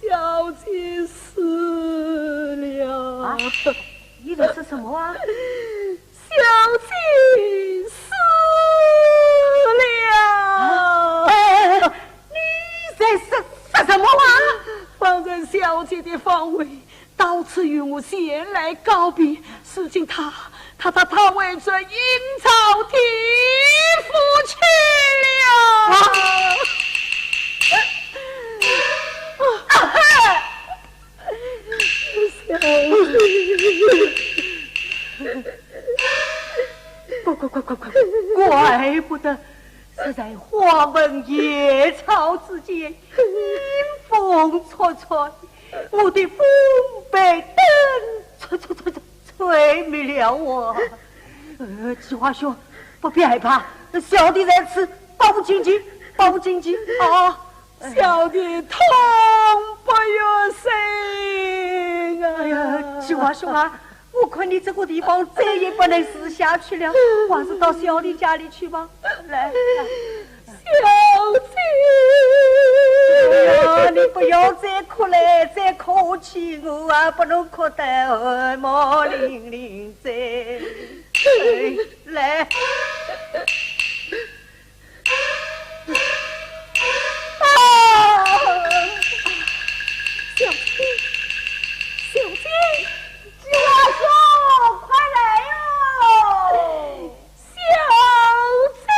小姐死了。啊，你在说什么啊？ 小姐死了。哎，你在说、说什么啊？方才小姐的芳魂到此与我前来告别，如今她、她、她、她回转阴曹地府去了。啊！啊！ 不，不，不，不，不，怪不得，实在花门夜草之间，阴风阙阙，我的风被灯吹、吹、吹、吹、吹灭了啊！呃，季华兄，不必害怕，小弟在此保护姐姐，保护姐姐啊！ 小弟痛不欲生啊！哎呀，季华兄啊，我看你这个地方再也不能住下去了，还是到小弟家里去吧。来，来。小姐。呀，你不要再哭了，再哭下去我也不能哭得汗毛凛凛哉。来。啊！小姐，小姐，金花兄，快来哟！小姐。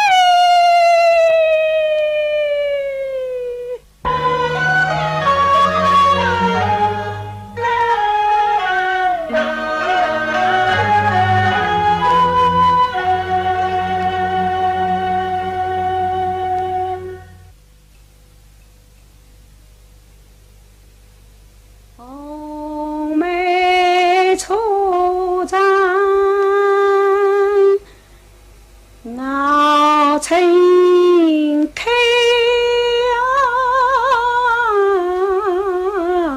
红梅初长闹春开啊，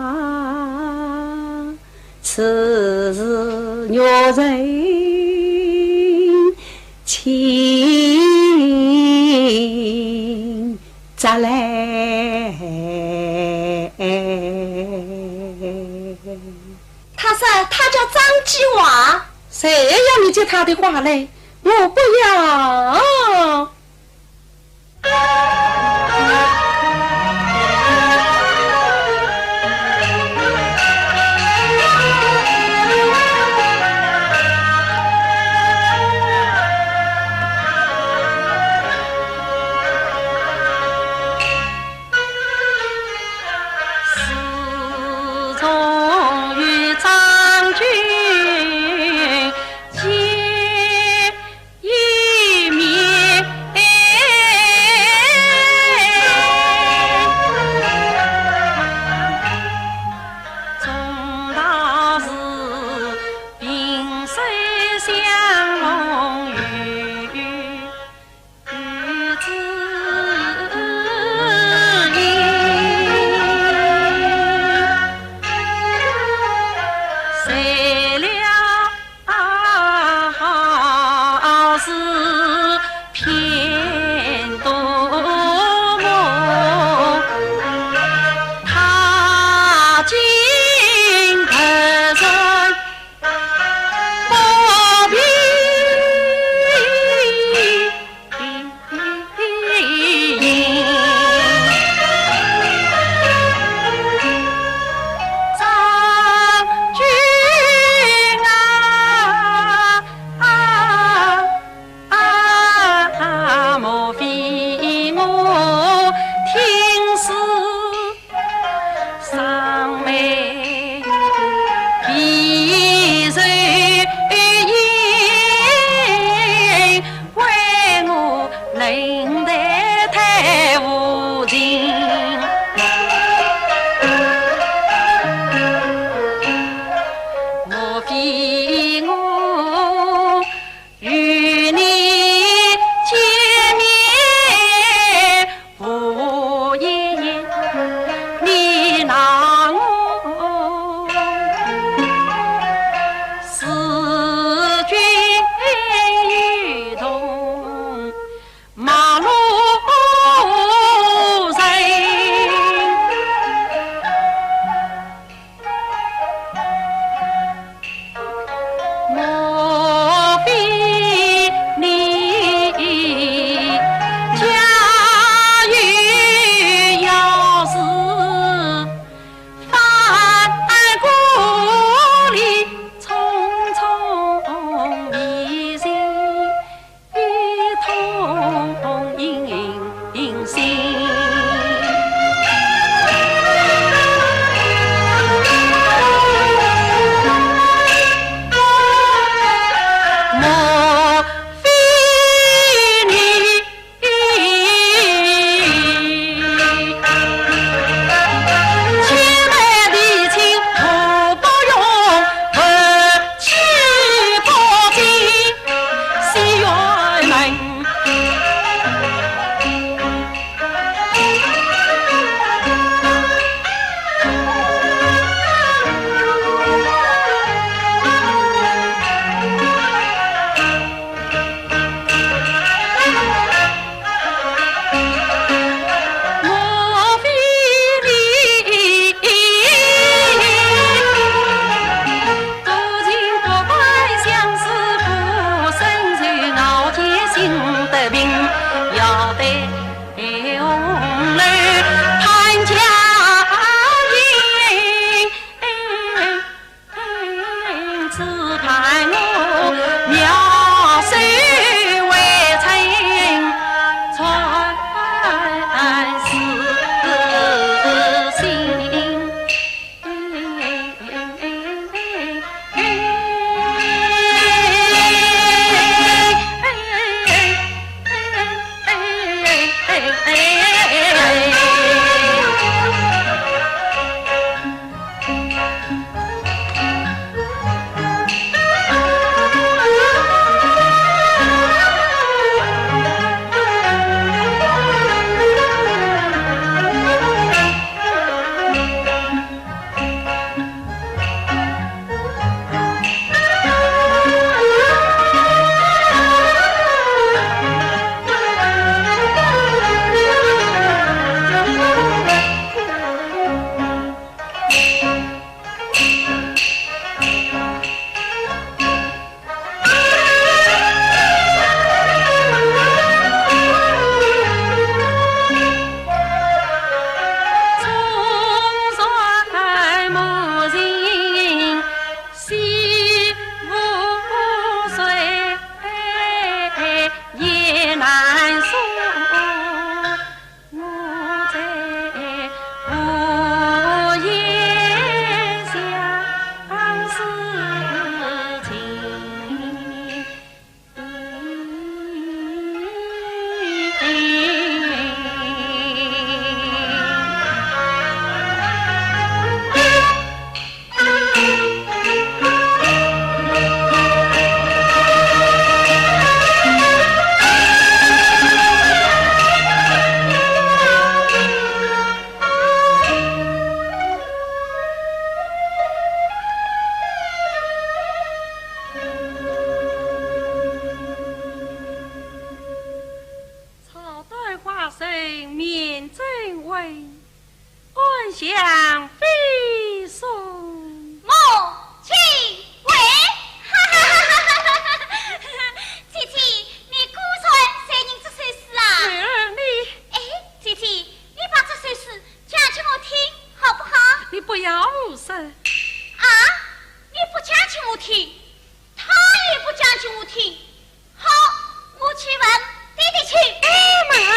此时玉人请 着来。他说他叫张继华。谁要你接他的话嘞？我不要。难说，我在无言相思情。 操刀寡人面争位，安详非松。母亲。喂，哈哈哈哈哈哈！姐姐，你果然在吟这首诗啊？妹儿，你……哎，姐姐，你把这首诗讲给我听，好不好？你不要胡说。啊？你不讲给我听，他也不讲给我听。 好，我去问爹爹去。哎，妹儿，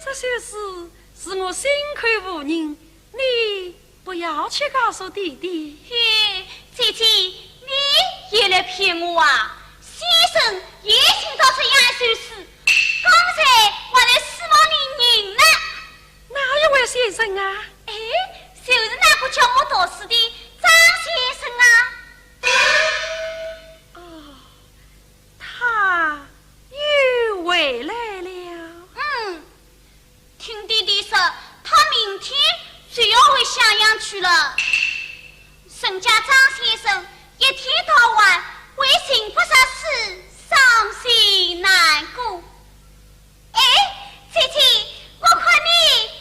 这首诗是我心口无人，你不要去告诉爹爹。嘿，姐姐，你也来骗我啊！先生也寻到这样一首诗，刚才还在书房里吟呢。哪一位先生啊？哎，就是那个教我读书的张先生啊。 哦，他又回来了。嗯，听爹爹说，他明天就要回襄阳去了。人家张先生一天到晚为寻不着书伤心难过。 哎，姐姐，我看你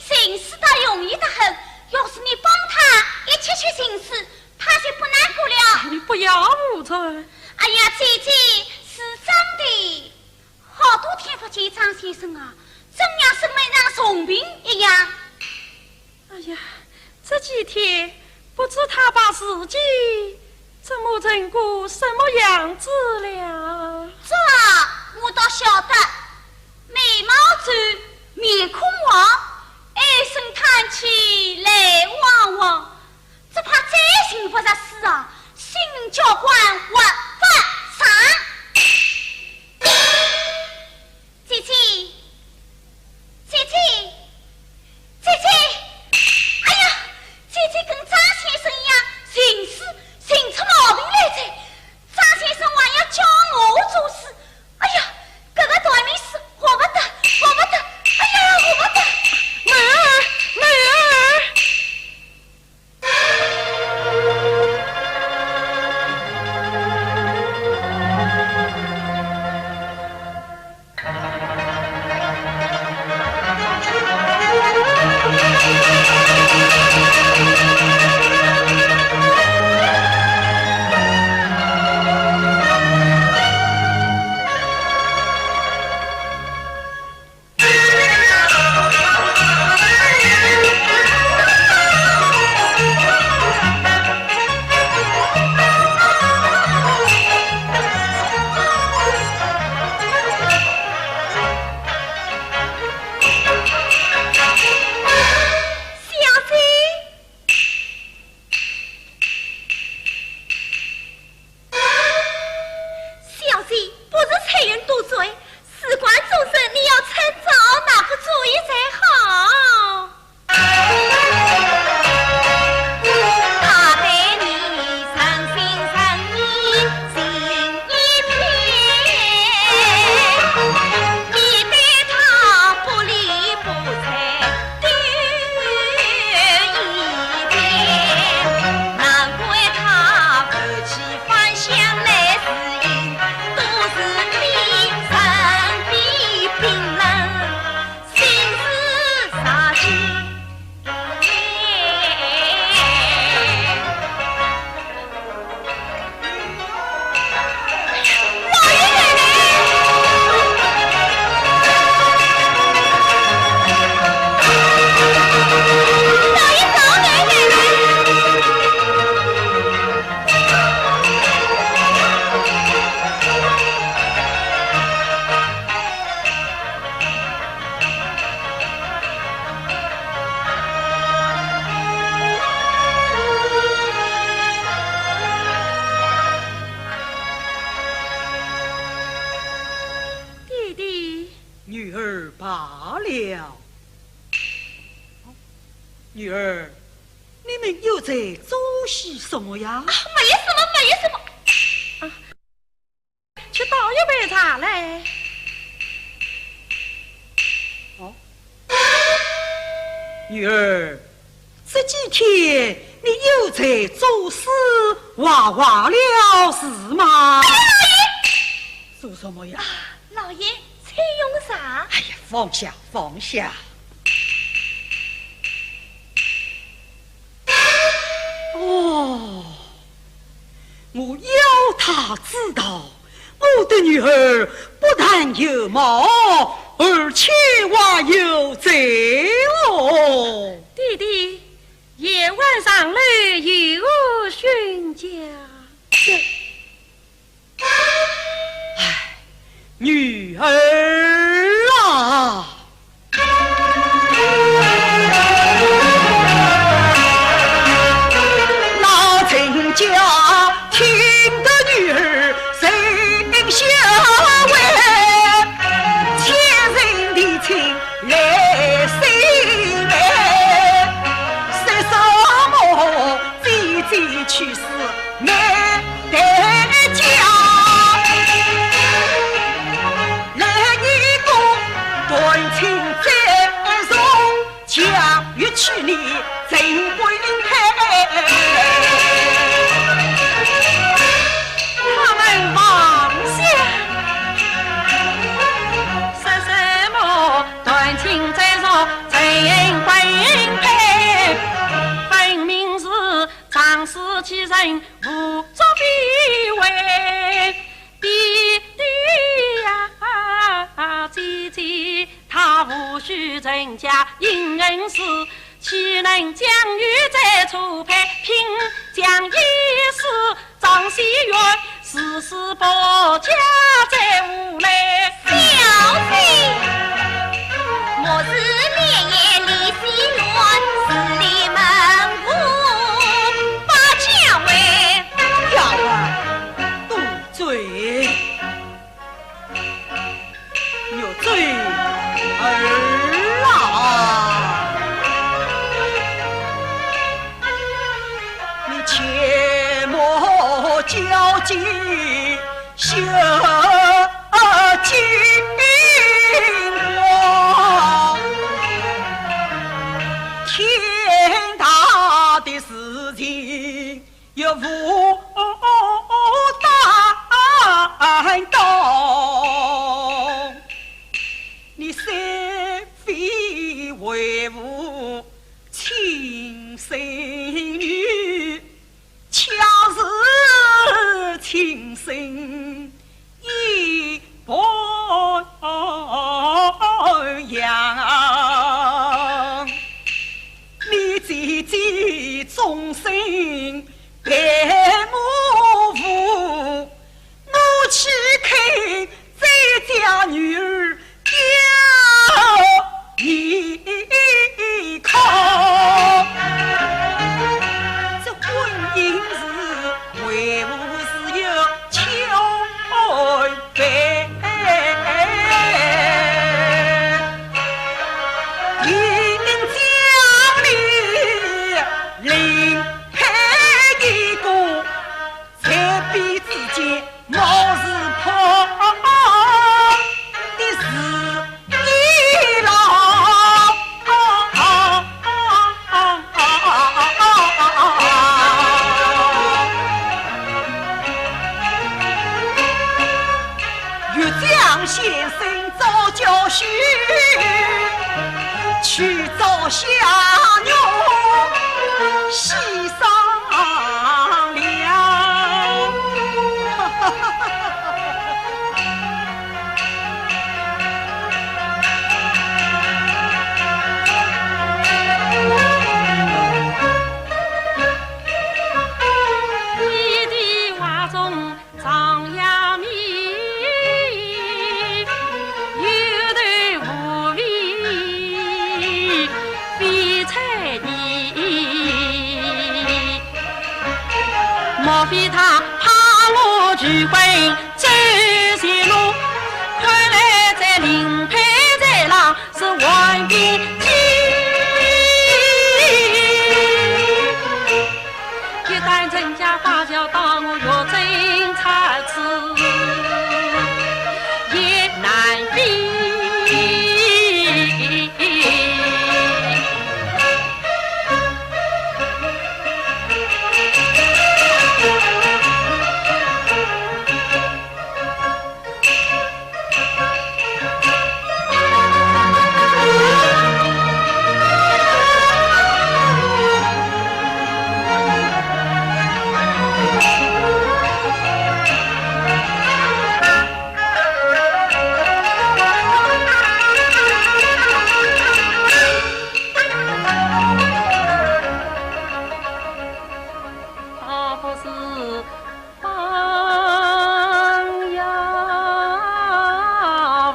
寻诗倒容易得很，要是你帮他一起去寻诗，他就不难过了。你不要胡说。哎呀，姐姐，是真的。好多天不见张先生啊，真像生了场重病一样。 哎呀，这几天不知他把自己怎么成个什么样子了。这我倒晓得，眉毛皱，面孔黄，唉声叹气来汪汪，只怕再寻不着诗啊，性命交关活不长。 姐姐，姐姐，姐姐，哎呀，姐姐跟张先生一样，寻诗寻出毛病来哉。张先生还要教我做诗，哎呀，搿个断命诗活不得，活不得，哎呀，活不得。妹儿，妹儿。小姐，小姐，不是翠云多嘴，事关终身，你要趁早拿个主意才好。罢了。女儿，你们又在做些什么呀？啊，没什么，没什么。啊，去倒一杯茶来。哦，女儿，这几天你又在作诗画画了是吗？哎呀，老爷！做什么呀？啊，老爷，请用茶。哎呀，放下，放下。哦，我要他知道，我的女儿不但有貌，而且还有才哦。爹爹，夜晚上楼有何凶兆？ 唉，女儿啊！老人家听得女儿心下委，千人的情来心悲，说什么姐姐去世 难得家，来年个断亲再重，假若娶你陈贵妃。他们妄想，说什么断亲再重陈贵妃，分明是仗势欺人， 胡作非为。爹爹呀，姐姐她无须成家应恩师，岂能将女再初配？拼将一世张心愿，誓死保家在无泪。小姐，莫是连夜离西园，自立门户保家喂。 丫鬟，住嘴！入嘴儿啊！你切莫交际秀金光，天大的事情 又无担当。你三妃为父亲生女，恰似亲生 一般样。你姐姐终身陪我父，我岂肯再将女儿 你看，这婚姻是为父是有求备，应将你另配一个。 在彼之间，貌似怕的是一老。欲将先生早教训，去找下女戏上了。你的话中 张扬眉，有头无尾非彩泥。莫非他怕我拒婚走邪路？看来这林佩在浪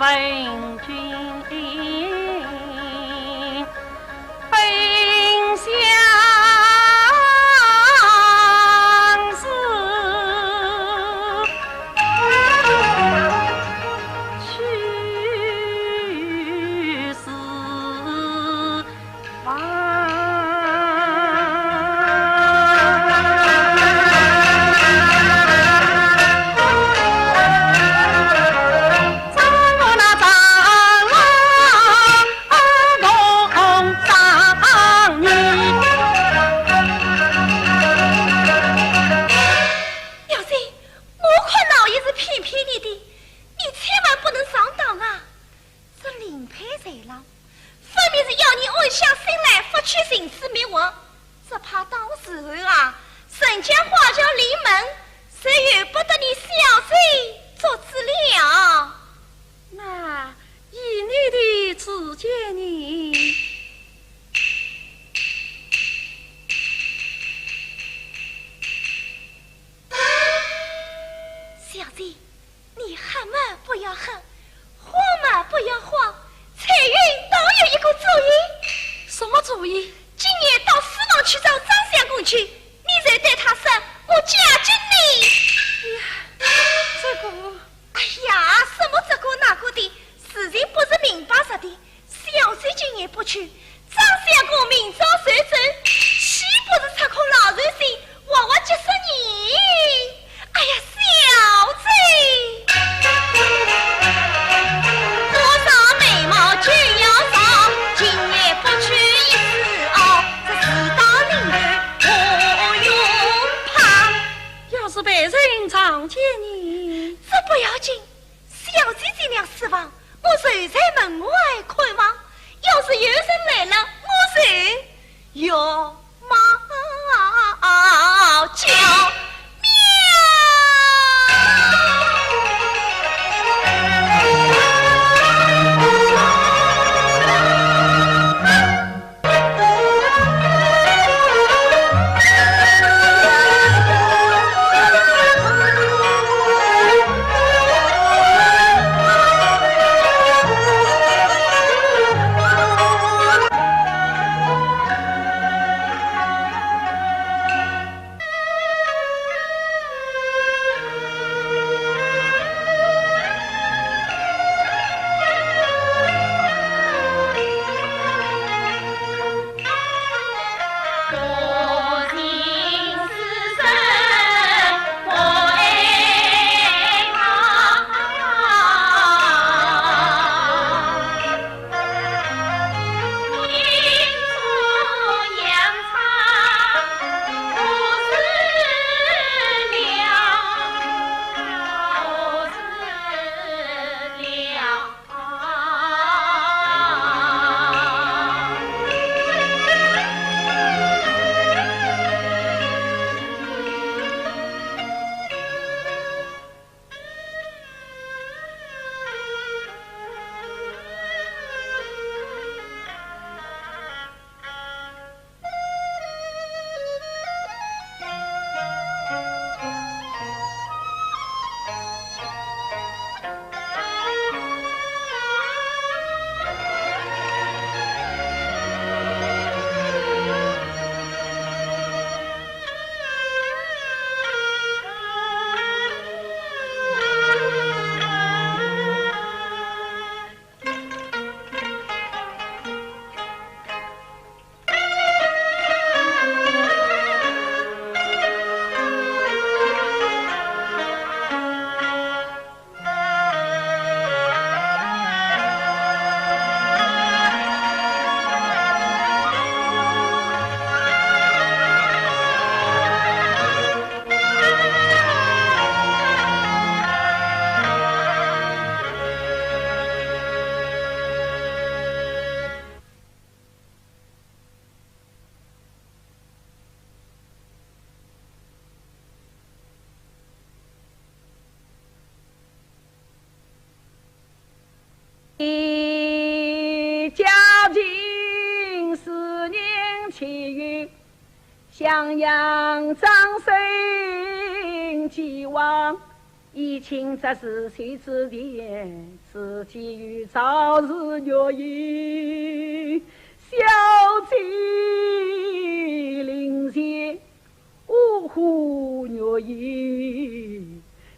问君本相思，去时 小姐，我看老爷是骗骗你的，你千万不能上当啊！ 这令牌在浪，分明是要你安下心来，不去寻死觅活。只怕到时候啊，人家花轿临门，就由不得你小姐做主了。那依你的主见呢？小姐， 你恨嘛不要恨，慌嘛不要慌，彩云倒有一个主意。什么主意？今夜到书房去找张相公去，你就对他说，我嫁给你。哎呀，这个……哎呀，什么这个那个的，事情不是明摆说的。 小姐今夜不去，张相公明朝就走，岂不是拆空老寿星，活活急死人？哎呀，小姐！花上眉毛就要上，今夜不去一时熬，这事到临头何用怕？要是被人撞见呢？这不要紧， 小姐进了书房，我就在门外看望。要是有人来了，我就要猫叫。今朝是谁之年，自己与赵氏月夜，小姐临前，呜呼月夜，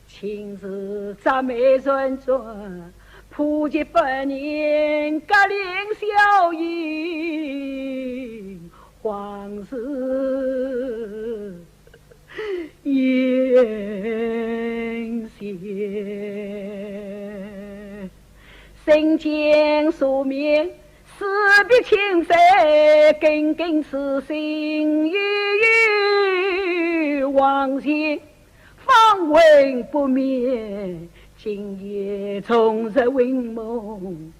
情是铡美婉转，不及百年，隔帘晓影，往事 眼前。人间宿命，死别情深，更更痴心欲往前，方魂不眠，今夜重入云梦，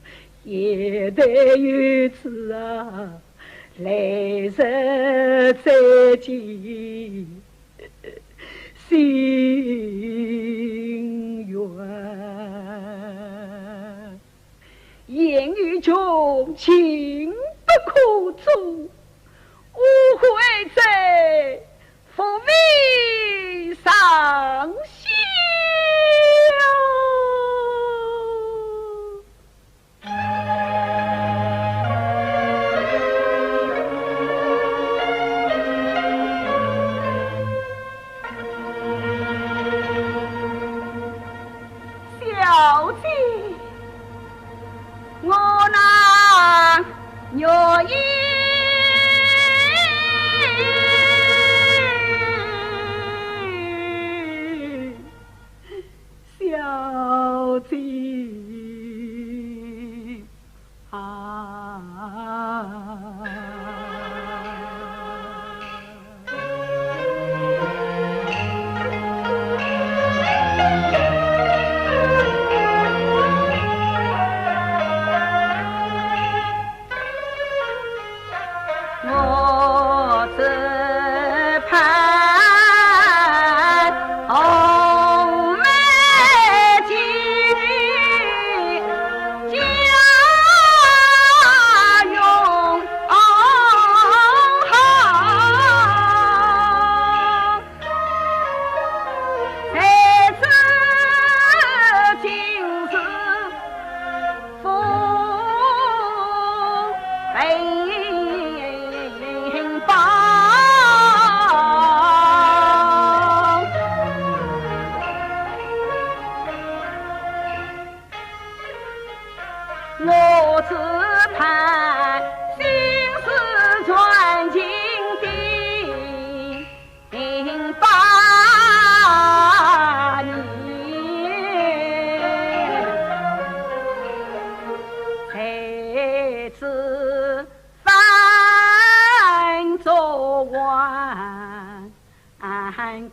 夜待有知啊，来日再见。 心愿。言语穷，情不可终，误会在，不为上香。 小姐，我那月夜 小姐啊。 我只盼红梅金家用。 才子今日富贵宝。我只盼心事传情的 八年。才子范仲华，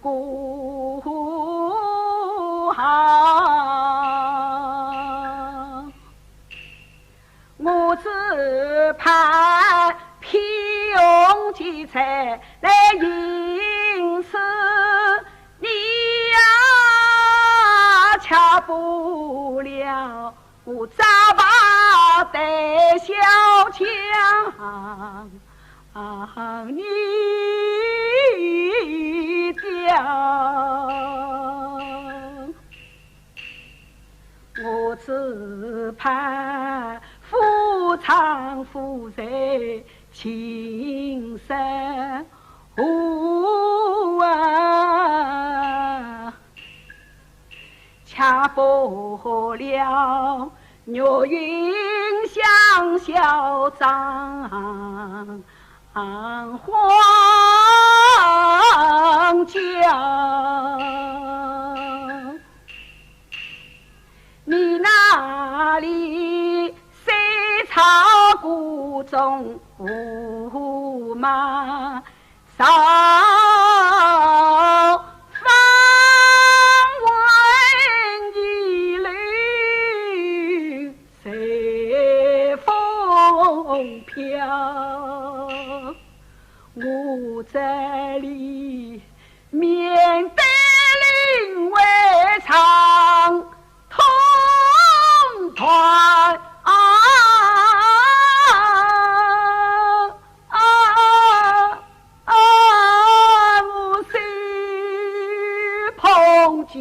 孤行。 我只盼披红结彩来迎娶你呀，巧不了，我早把胆小强你掉。 我只盼夫唱妇随情深，啊，巧不了，月影香消妆。 黄家。你那里三朝故中无马，少 方闻一流随风飘。我这里面对林外唱 通断啊，啊，啊，无须碰及。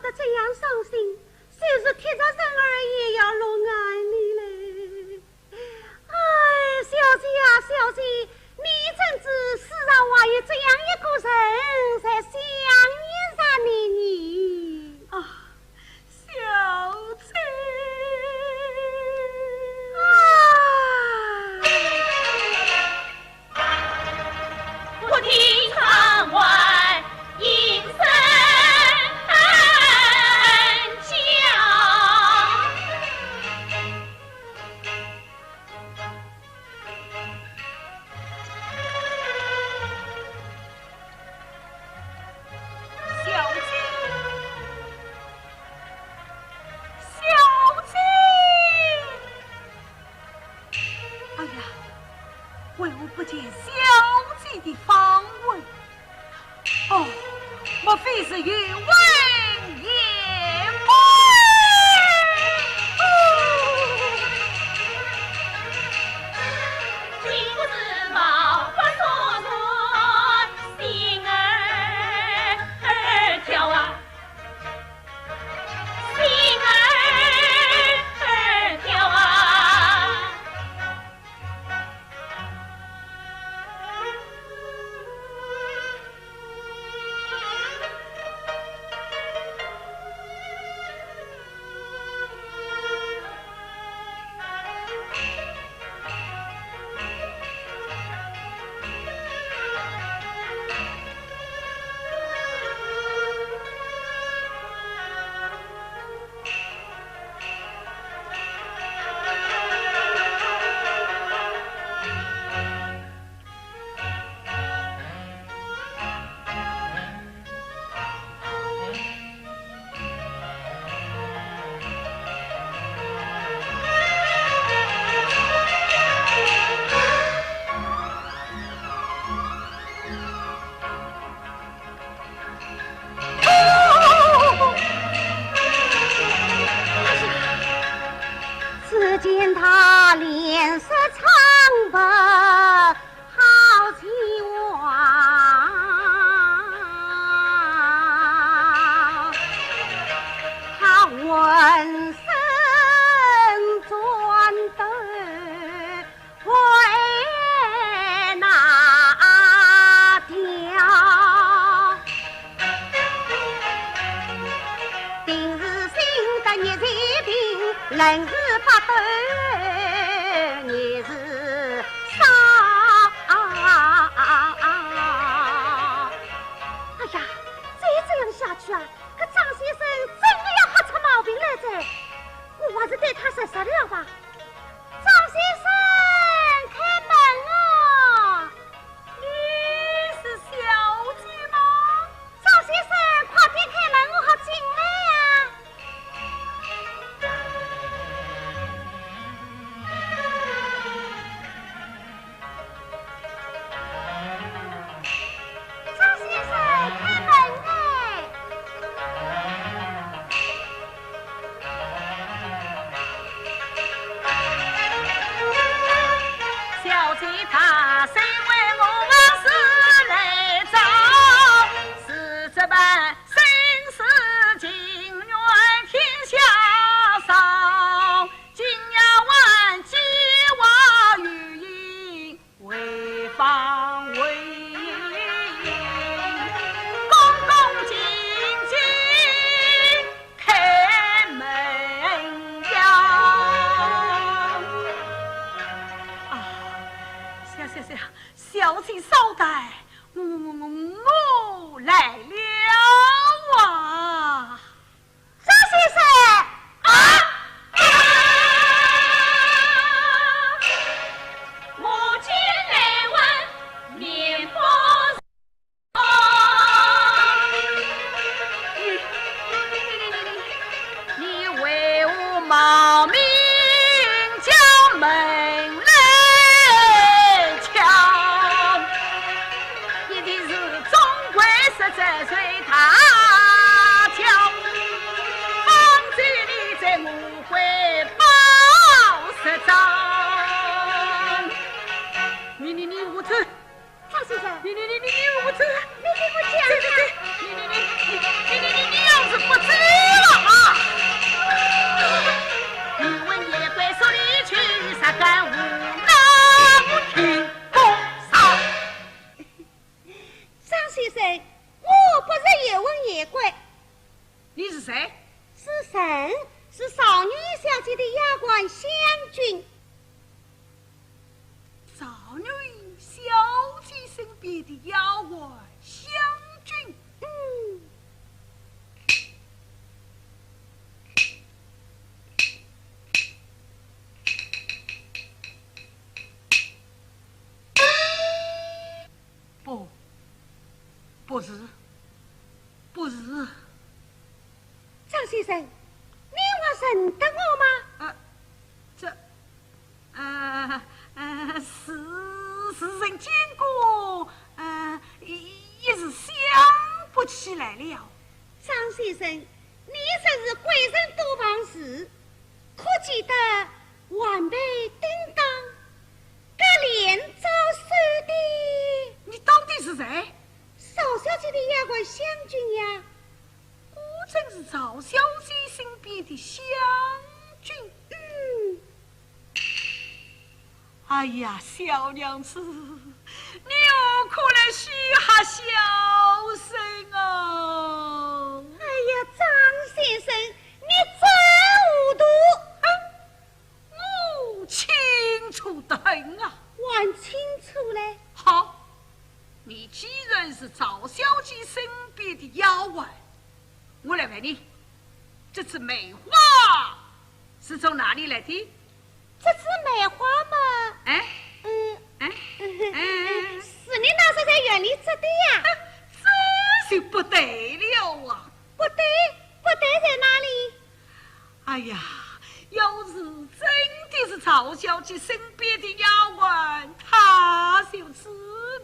得这样伤心，就是贴着人儿也要落眼泪嘞。哎，小姐啊，小姐，你怎知世上还有这样一个人在想念着你呢？啊，小姐。啊。 不听窗外莺声叫。小姐，小姐。 哎呀，为何不见小姐的芳魂？哦，莫非是有魂也没？哦。只见她脸色苍白，好几望，她浑身颤抖。 为哪条？定是心得热疾病，冷如百度，热如烧。哎呀，再这样下去啊，搿张先生真的要吓出毛病来哉。我还是对他说说了吧。 张先生，开门哦！你是小姐吗？张先生，快点开门，我好进来呀。张先生，开门哎！不是叶问叶官。你是谁？是谁？是赵女小姐的丫鬟香君。赵女小姐身边的丫鬟香君。嗯。 不，不是，不是。张先生，你还认得我吗？啊，这，啊，啊，是，是曾见过，啊，一，一时想不起来了。张先生，你真是贵人多忘事，可记得晚辈叮当 搿连招手的。你到底是谁？赵小姐的丫鬟香君呀。果真是赵小姐身边的香君。嗯。哎呀，小娘子，你何苦来虚吓小生啊？哎呀，张先生，你真糊涂。啊， 我清楚得很啊。还清楚嘞？好，你既然是赵小姐身边的丫鬟，我来问你，这枝梅花是从哪里来的？这枝梅花嘛，哎，嗯，哎，哎，是你那时在园里摘的呀？这就不对了啊！不对，不对在哪里？ 哎呀，要是真的是赵小姐身边的丫鬟，她就知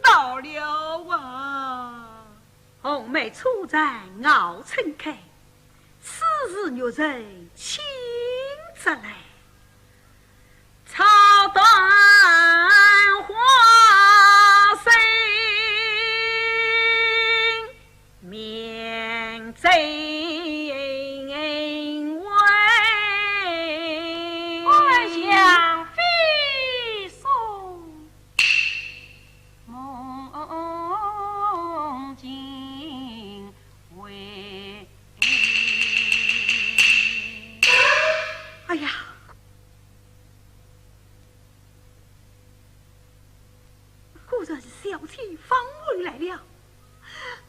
道了啊。红梅初绽傲盛开，此时玉人轻折来。 哎呀， 果然是小姐方文来了。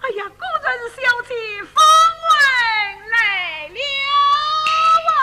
哎呀，果然是小姐方文来了啊！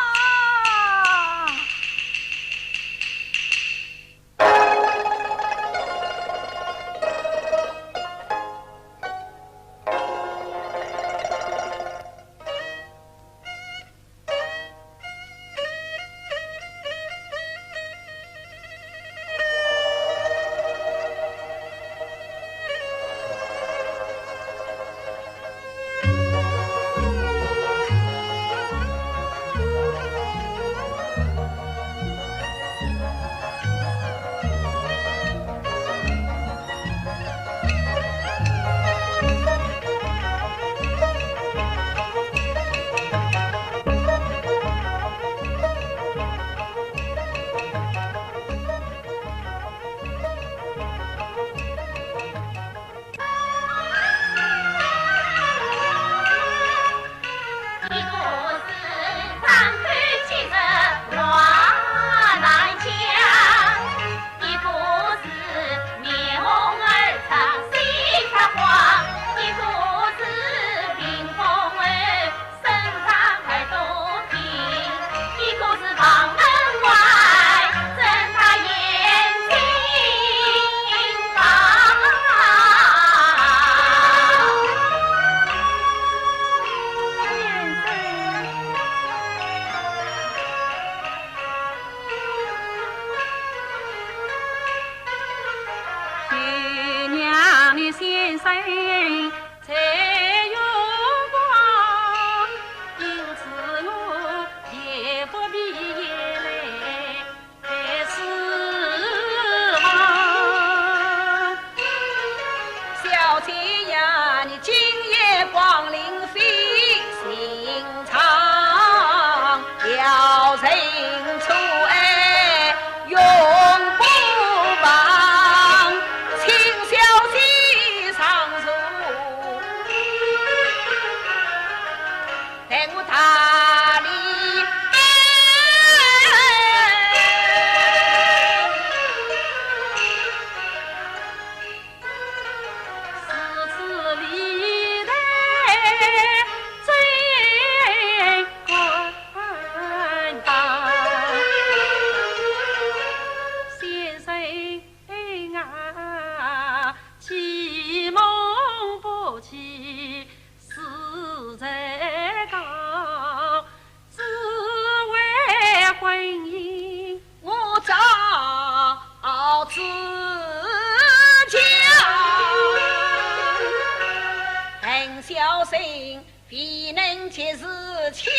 心，未能及时千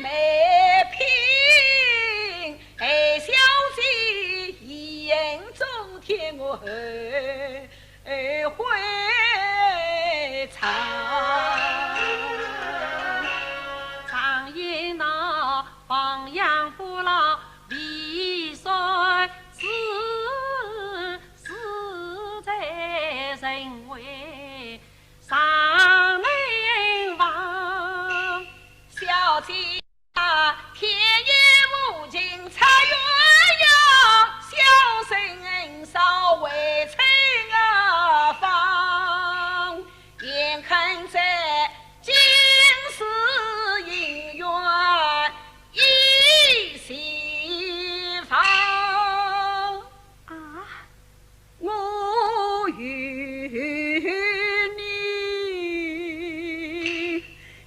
媒品，待小姐一人中天我后悔长。常言道，亡羊补牢，为谁死，死在人为 尚能忘。小姐啊，天也无情拆鸳鸯，小生恩少未曾啊放。眼看这金丝姻缘一息亡。啊？ 我与你，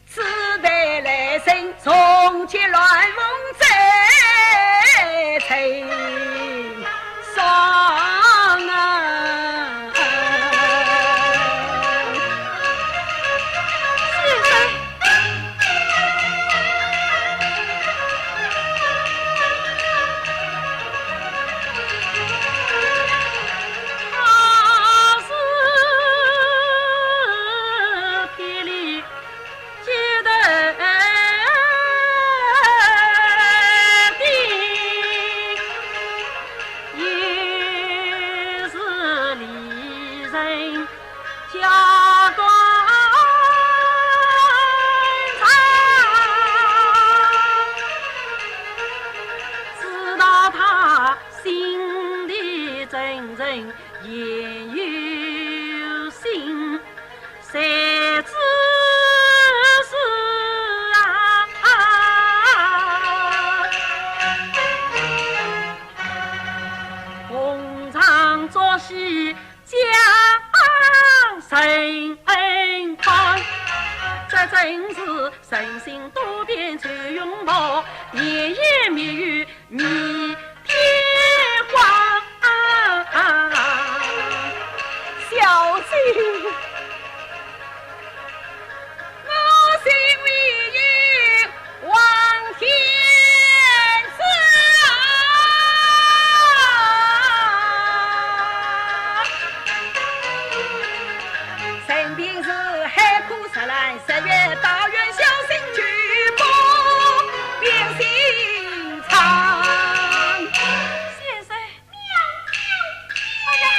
只待来生重结鸾凤再成双啊。先生。 知道他心地真诚，言有信，谁知是啊？逢场作戏 将人恩款，这真是人心多变最容貌，甜言蜜语蜜天荒。小姐。 我心里有望天子啊。生平是海枯石烂，十月大运小心举步变新场。先生，哎呀，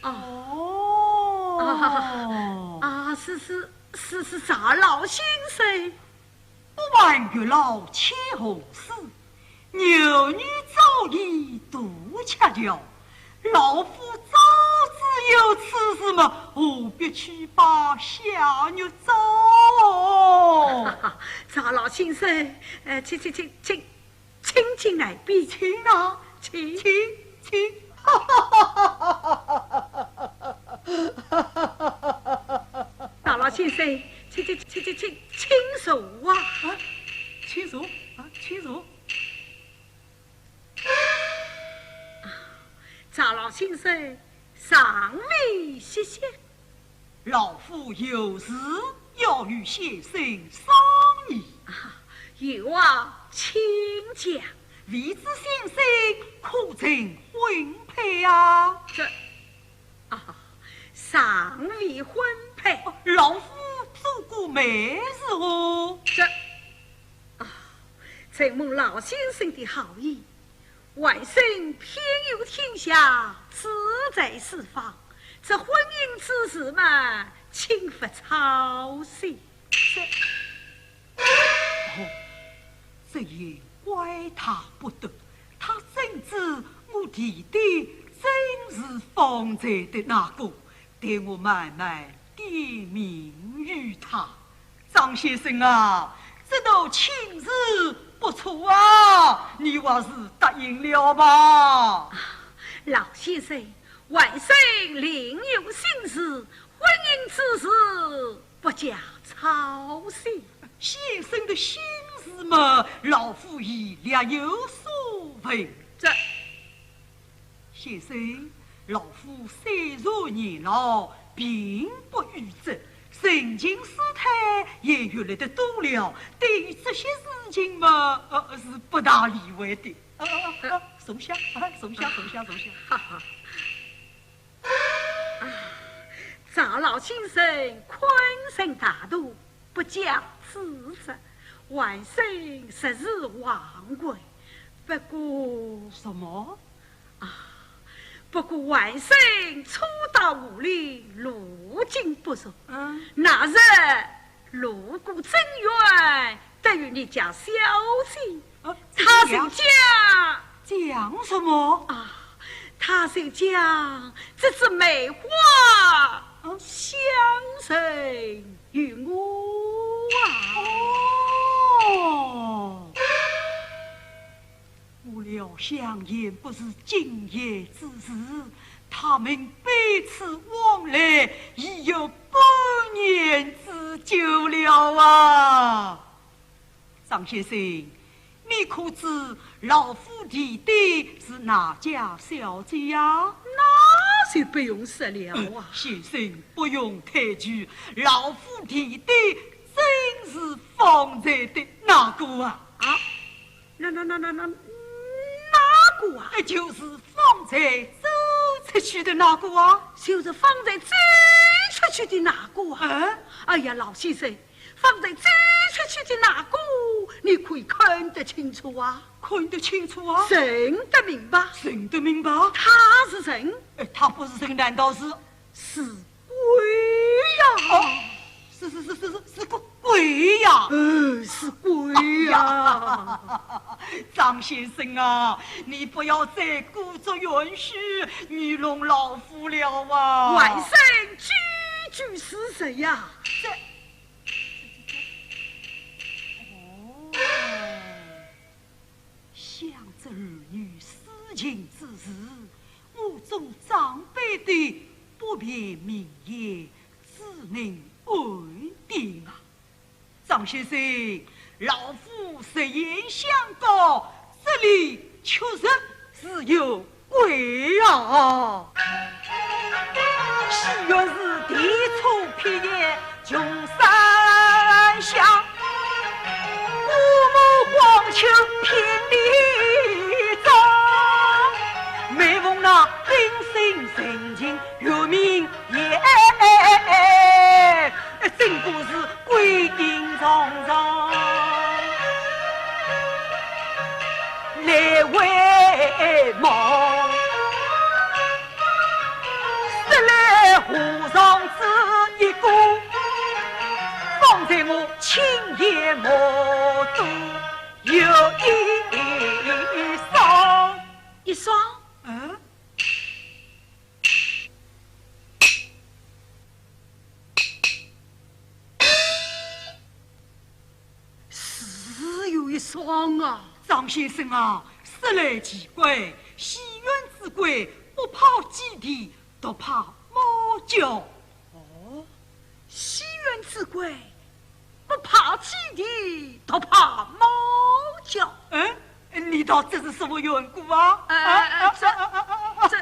哦。啊，啊，是，是，是，是赵老先生。 不问月老牵红丝，牛女早已渡鹊桥。老夫早知有此事嘛，何必去把小玉找？赵老先生，呃，请，请，请，请，请进来边。请啊，请。请，请。赵老先生，请，请，请，请，请，请坐啊。啊，请坐啊，请坐。赵老先生，尚未歇息？老夫有事要与先生商议。啊，有话请讲。未知先生可曾婚配啊？这，啊，尚未婚配。哦，老夫做过媒事哦。这，啊，承蒙老先生的好意，晚生偏有天下，志在四方，这婚姻之事嘛，请勿操心。这，哦，这也怪他不得，他怎知我弟弟真是方才的那个，待我慢慢点名于他。 张先生啊，这道亲事不错啊，你还是答应了吧。啊，老先生，晚生另有心事，婚姻之事不加操心。先生的心事嘛，老夫已略有所闻。这，先生，老夫虽然年老，并不愚痴，人情世态也阅历得多了，对于这些事情嘛，呃，是不大理会的。啊，啊，啊，坐下，啊，坐下，坐下，坐下。哈哈。啊，长老先生宽仁大度，不加指责，晚生实是枉然。不过，什么？啊，不过晚生初到武陵，路径不熟，嗯。那日路过贞元，得遇你家小姐，啊，她就讲，讲什么？啊，她就讲这枝梅花，嗯。相赠于我啊。哦。 我料想也不是今夜之事，他们彼此往来已有半年之久了啊。张先生，你可知老夫弟弟是哪家小姐呀？那就不用说了啊。先生不用推举，老夫弟弟正是方才的那个啊。啊？ 那，那，那，那，那，哪个啊？哎，就是方才走出去的那个啊。就是方才走出去的那个啊。嗯？哎呀，老先生，方才走出去的那个，你可以看得清楚啊。看得清楚啊？认得明白。认得明白。他是谁？哎，他不是谁，难道是？ 是鬼呀！哦，是，是，是，是，是，是个鬼呀！嗯，是鬼呀！哎呀，张先生啊，你不要再故作玄虚，愚弄老夫了啊！晚生句句事实呀。这，这，这，这，哦。 想这儿女私情之事，我做长辈的不便明言，只能暗点啊。张先生，老夫实言相告，这里确实是有 鬼呀！戏院是地处偏远穷山乡，姑母荒丘遍地走，每逢那冰心神情月明夜，真不是 鬼影重重来回梦，说来和尚只一个，方才我亲眼目睹有一双。一双？嗯？ 是有一双啊。张先生啊，说来奇怪，戏院之鬼不怕鸡啼，独怕猫叫。哦，戏院之鬼不怕鸡啼，独怕猫叫。嗯，你道这是什么缘故啊？哎，哎，哎，这，这，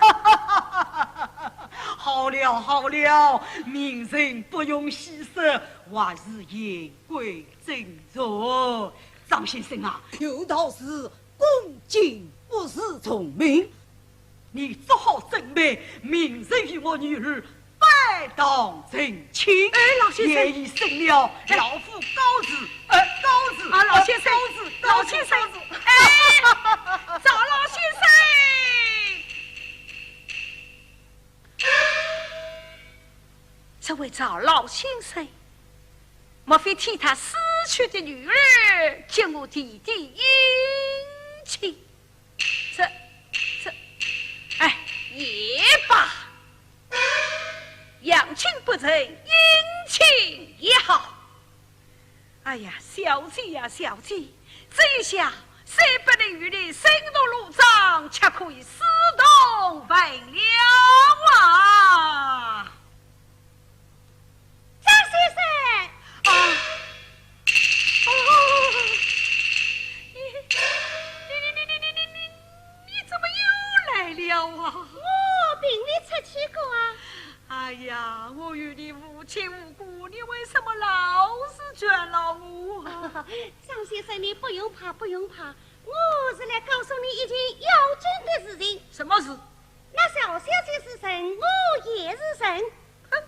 好了，好了，明人不用细说，还是言归 正传。张先生啊，有道是，恭敬不如从命。你做好准备，明日与我女儿拜堂成亲。哎，老先生。夜已深了，哎。老夫告辞，呃，告辞，啊，老先生，呃，告辞，告辞，老先生，告辞。哎，赵老先生。 这位赵老先生，莫非替他死去的女儿给我弟弟迎亲？这，这，哎，也罢，阳亲不成，阴亲也好。哎呀，小姐呀，小姐，这一下是再不能与你深入罗帐，岂可以私通文了啊！张先生！啊！哦，你，你，你怎么又来了啊？我陪你出去过啊。哎呀，我与你无亲无故，你为什么老是卷了我啊？张先生，你不用怕，不用怕，我是来告诉你一件要紧的事情。什么事？那赵小姐是人，我也是人。哼，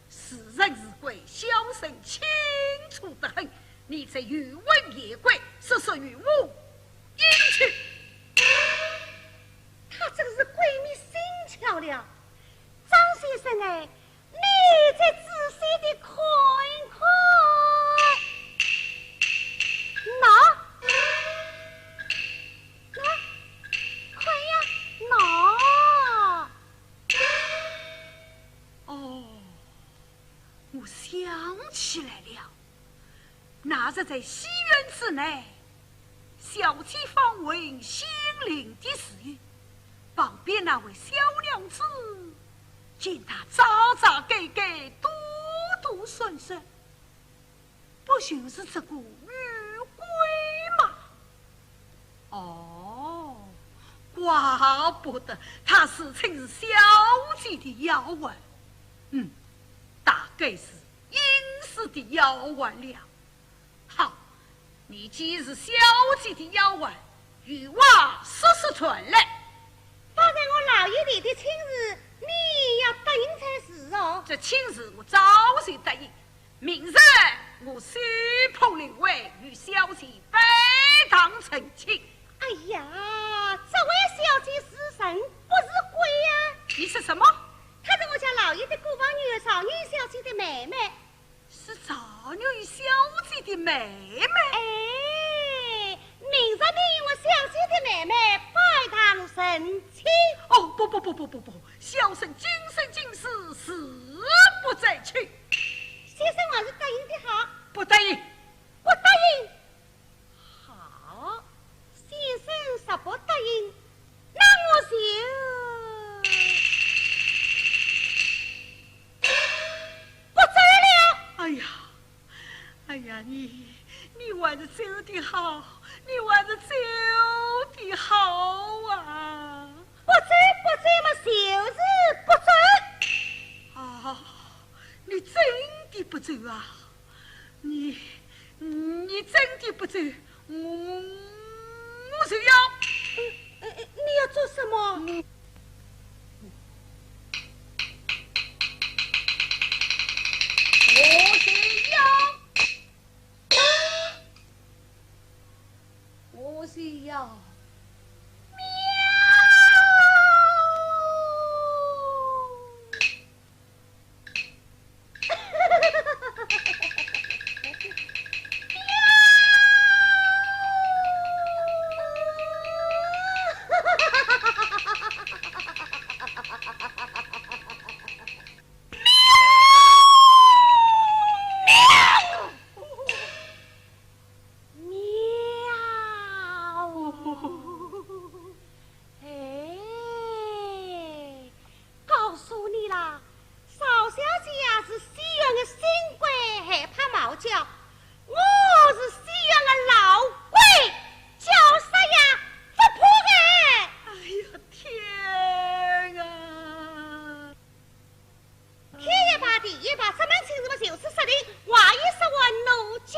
是人是鬼，小生清楚得很。你这鱼文夜鬼，速速与我饮去。她真是鬼迷心窍了。张先生哎，你再仔细地看一看。喏，喏，看呀，喏。哦，我想起来了，那日在戏院之内，小姐访问仙灵的时候，旁边那位小娘子 见她眨眨改改、躲躲闪闪，不就是这个女鬼吗？哦，怪不得她自称是小姐的丫鬟。嗯，大概是阴司的丫鬟了。 好，你既是小姐的丫鬟，有话速速传来。方才我老爷的请示，你要答应才是哦。这请示我早就答应，明日我收破灵位，与小姐拜堂成亲。哎呀，这位小姐是人不是鬼呀？你说什么？她是我家老爷的姑房女儿，赵玉小姐的妹妹。 是赵玉小姐的妹妹？哎，明日你与我小姐的妹妹拜堂成亲。哦，不不不不不不，小生今生今世誓不再娶。先生还是答应的好。不答应。不答应。 好，先生若不答应，那我就不走了。哎呀，哎呀，你，你还是走的好，你还是走的好啊！不走，不走嘛，就是不走。啊，你真的不走啊？ 你，你真的不走，我，我就要。呃，呃，你要做什么？我，我就要，我就要。 喵！哎，告诉你啦，赵小姐呀是戏院的新贵，害怕猫叫，我是戏院的老鬼，叫啥呀不怕的。哎呀，天啊！ 天一派地一派，这门亲事么就此说定，话已说完，奴家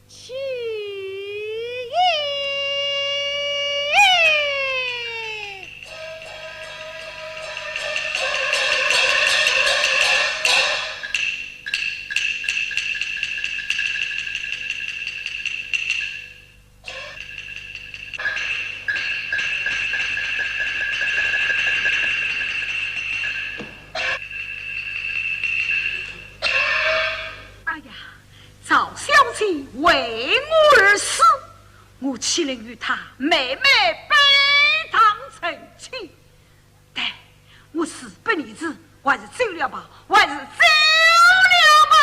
去也。哎呀，赵小姐为我而死，我岂能与她妹妹拜堂成亲？ 但我死不义之，还是走了吧，还是走了吧。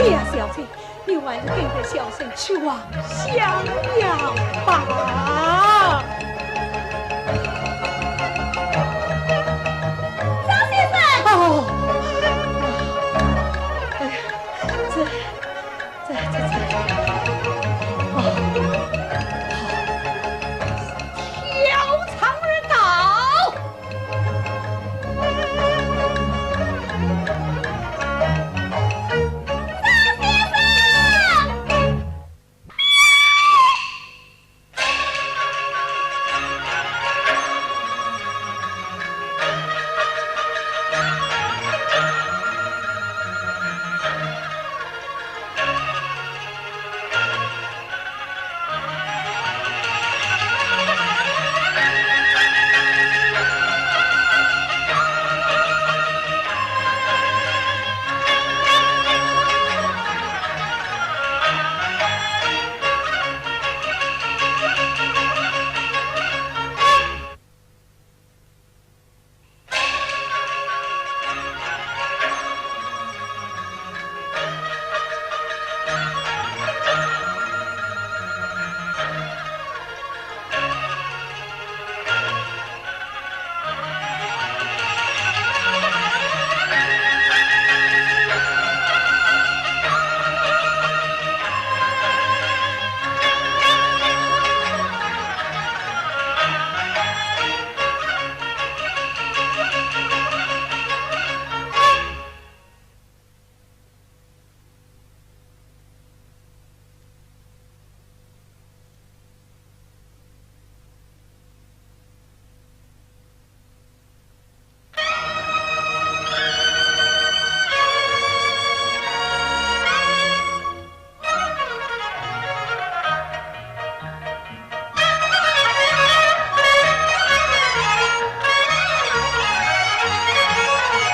哎呀，小姐，你还是跟着小生去望香庙吧。张先生！哦，哎呀，这，这，这，这，哦，好，跳窗而逃。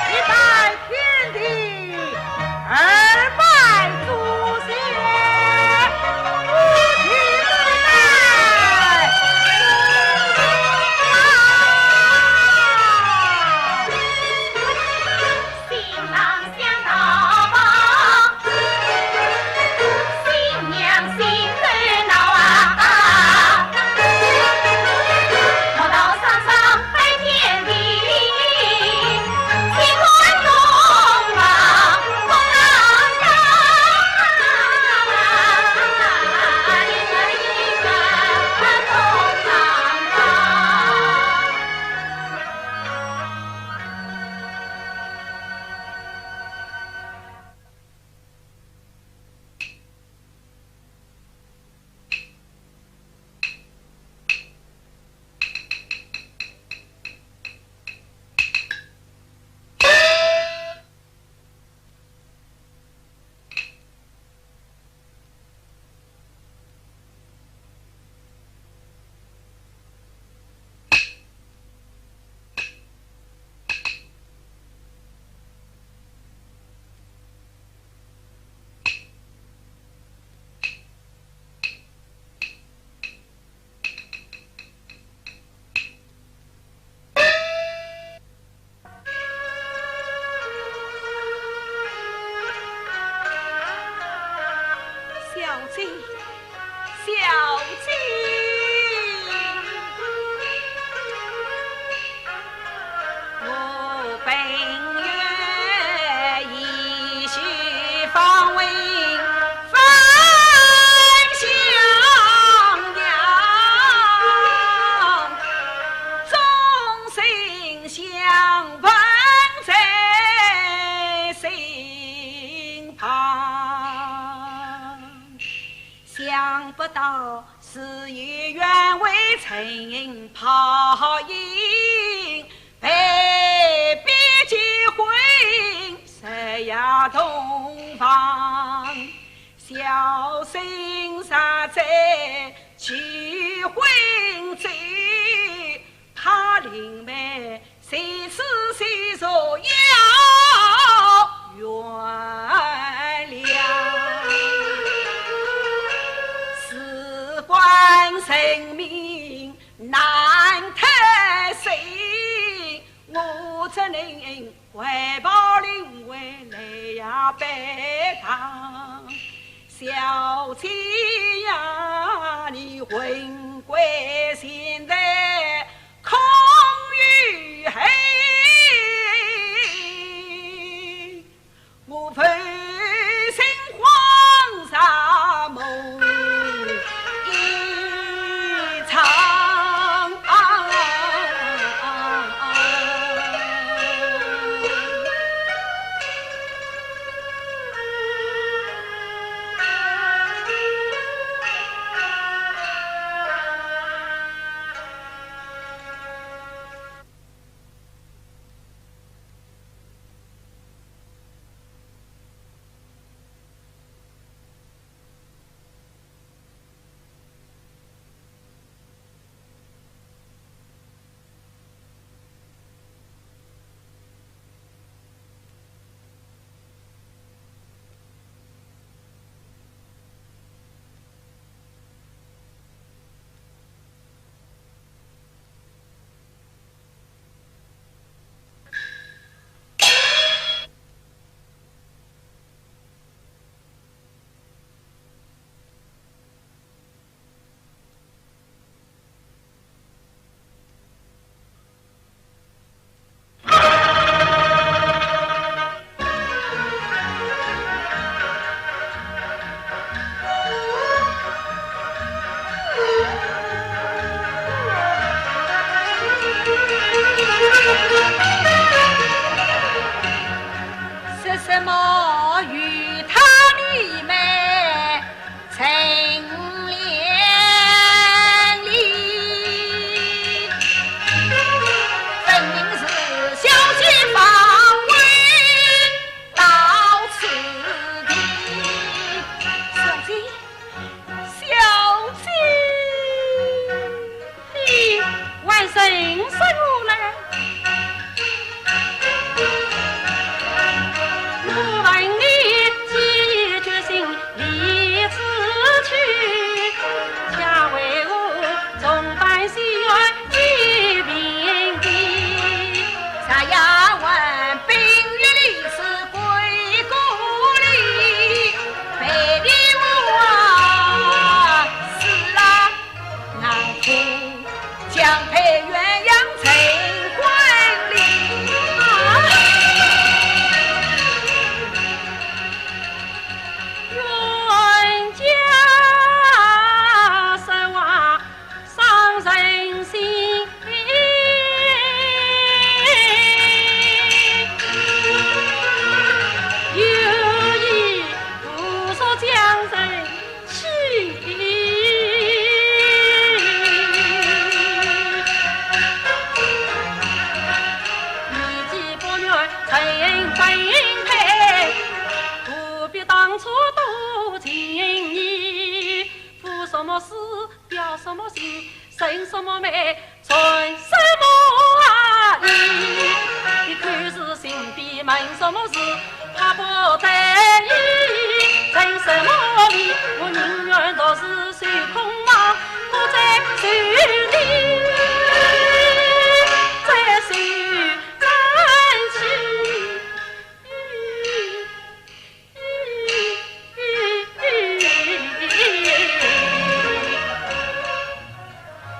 一拜天地，二拜祖先，五体投地。新郎相到吧，新娘新热闹啊，莫道双双拜天地，喜欢东方红啊，东啊。小姐，小姐。我本月一去访问 想不到事与愿违，曾因泡影被逼结婚，日夜同房。小生实在结婚酒，他临门 谁知谁说要原谅。事关人命难脱身，我怎能怀抱灵魂来呀拜堂？小姐呀，你魂归仙台空余恨，我浮生荒沙梦一场。说什么与他你们成连理？分明是小姐发威到此地。小姐，小姐。 你还认识我呢？我问你几句心里之句，假为我重担西院一名的。啥呀？问冰月里是归故里，被你我啊，死了。 难堪，将配鸳鸯成婚礼。冤家说话伤人心，有意无说将人 气。年纪不远，成婚配，何必当初多情意？负什么诗，表什么情，生什么美， 存什么意？你口是心底问什么事，怕不得已。成什么礼？我宁愿昨日守空房，不再守你，再守真情。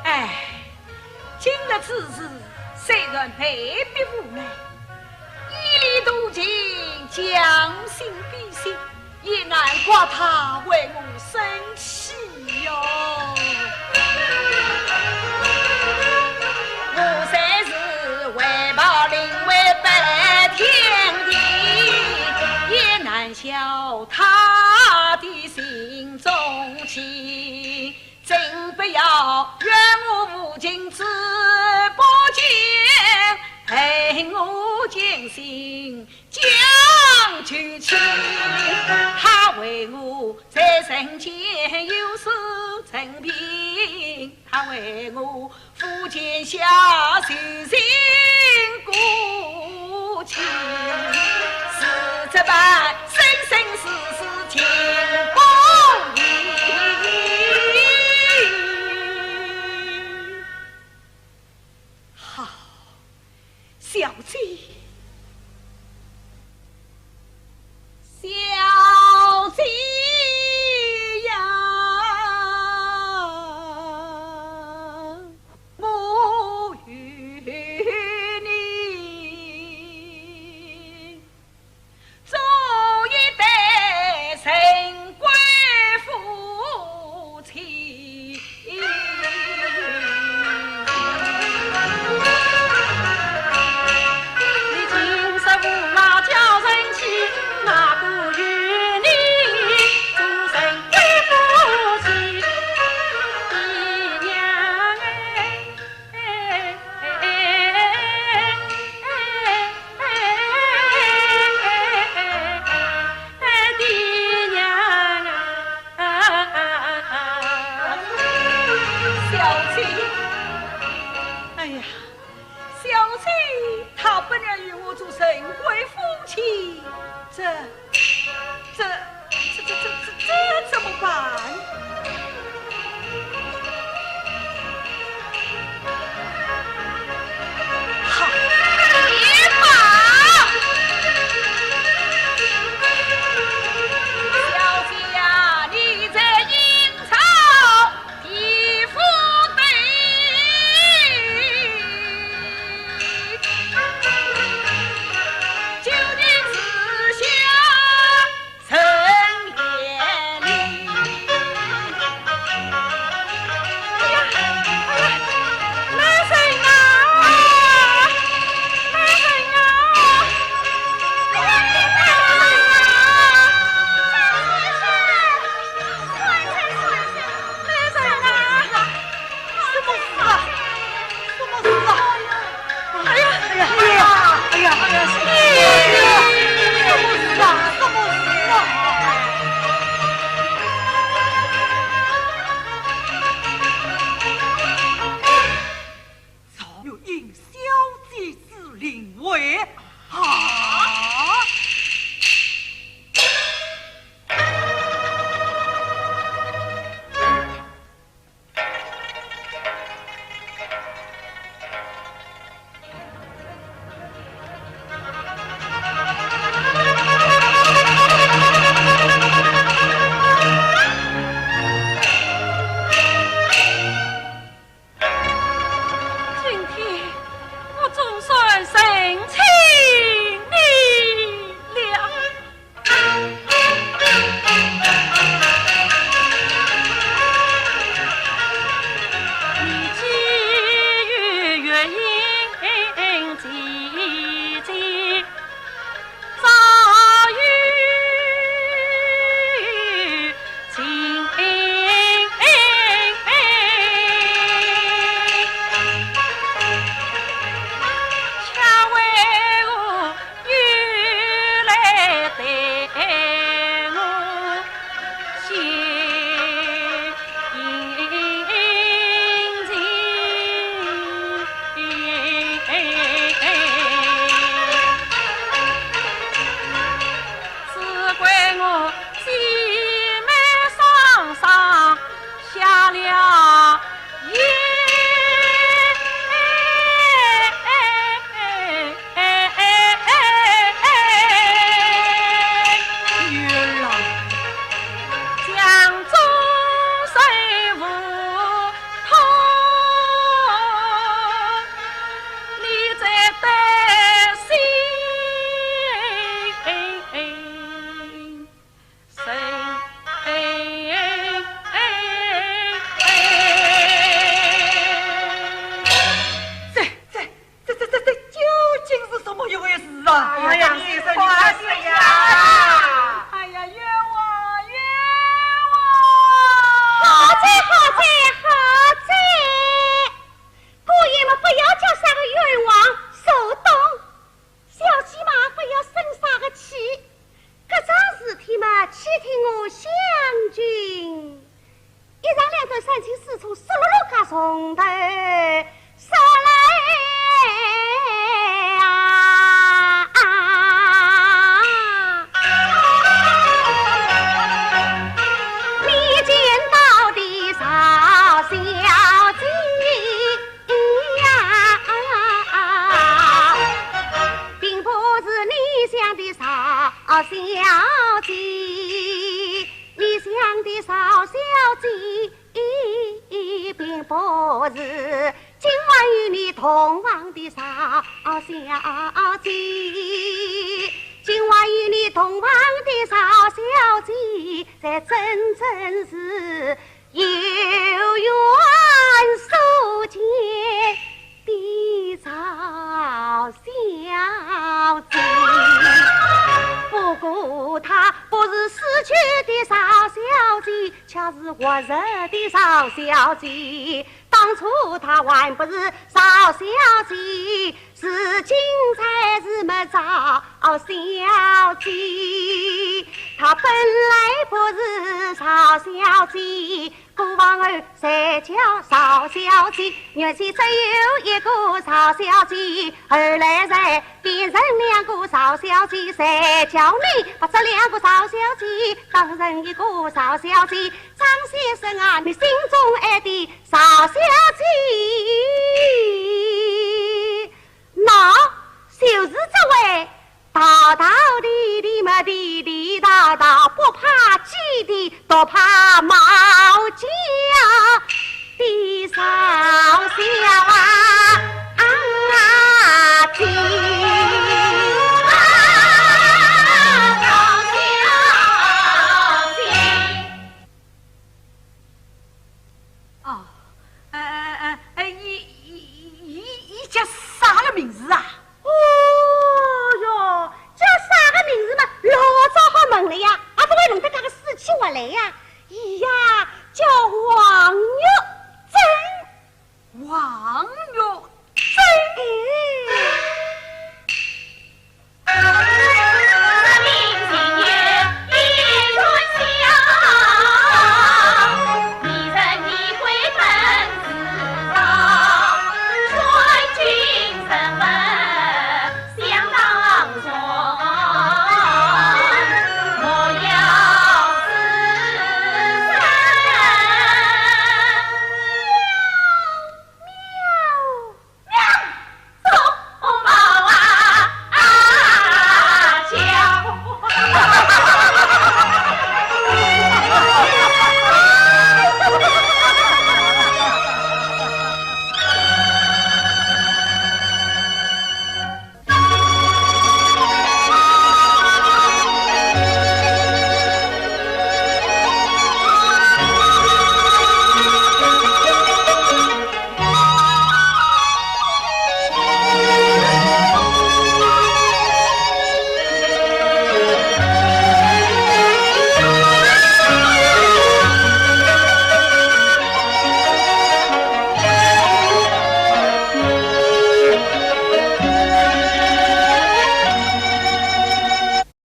哎，今日之事，虽然被逼无奈，一力多情，将心比心，也难怪他为我生气哟。我虽是为报临危拜天地，也难 消他的心中情，真不要怨我无情之不见，恨我将心将就情。他为我在人间有失真品，他为我 夫天下谁胜过情，是这般生生世世情不移。好，小姐，小姐。姐妹双双下了雨。女儿啊，江中水无通，你在担心。 这，这，这，这，这，这究竟是什么一回事啊？哎呀，张先生，你快说呀！哎呀，冤枉，冤枉！好哉，好哉，好哉！姑爷们，不要叫啥个冤枉，受冻。 小姐嘛，不要生啥个气，搿桩事体嘛，且听我详情。一场两段三清四楚，说落落个从头说来啊。你见到的少小姐 呀，并不是你想的少小姐，你想的少小姐并不是今晚与你同房的少小姐。今晚与你同房的少小姐，才真正是 有缘所见的少小姐。不过她不是死去的少小姐，却是活着的少小姐。当初她还不是少小姐， 如今才是么少小姐，她本来不是少小姐，姑房后才叫少小姐，原先只有一个少小姐，后来才变成两个少小姐，才叫你把这两个少小姐当成一个少小姐。张先生啊，你心中爱的少小姐， 那就是这位大大地地么地地道道，不怕鸡啼，不怕猫叫的少小啊。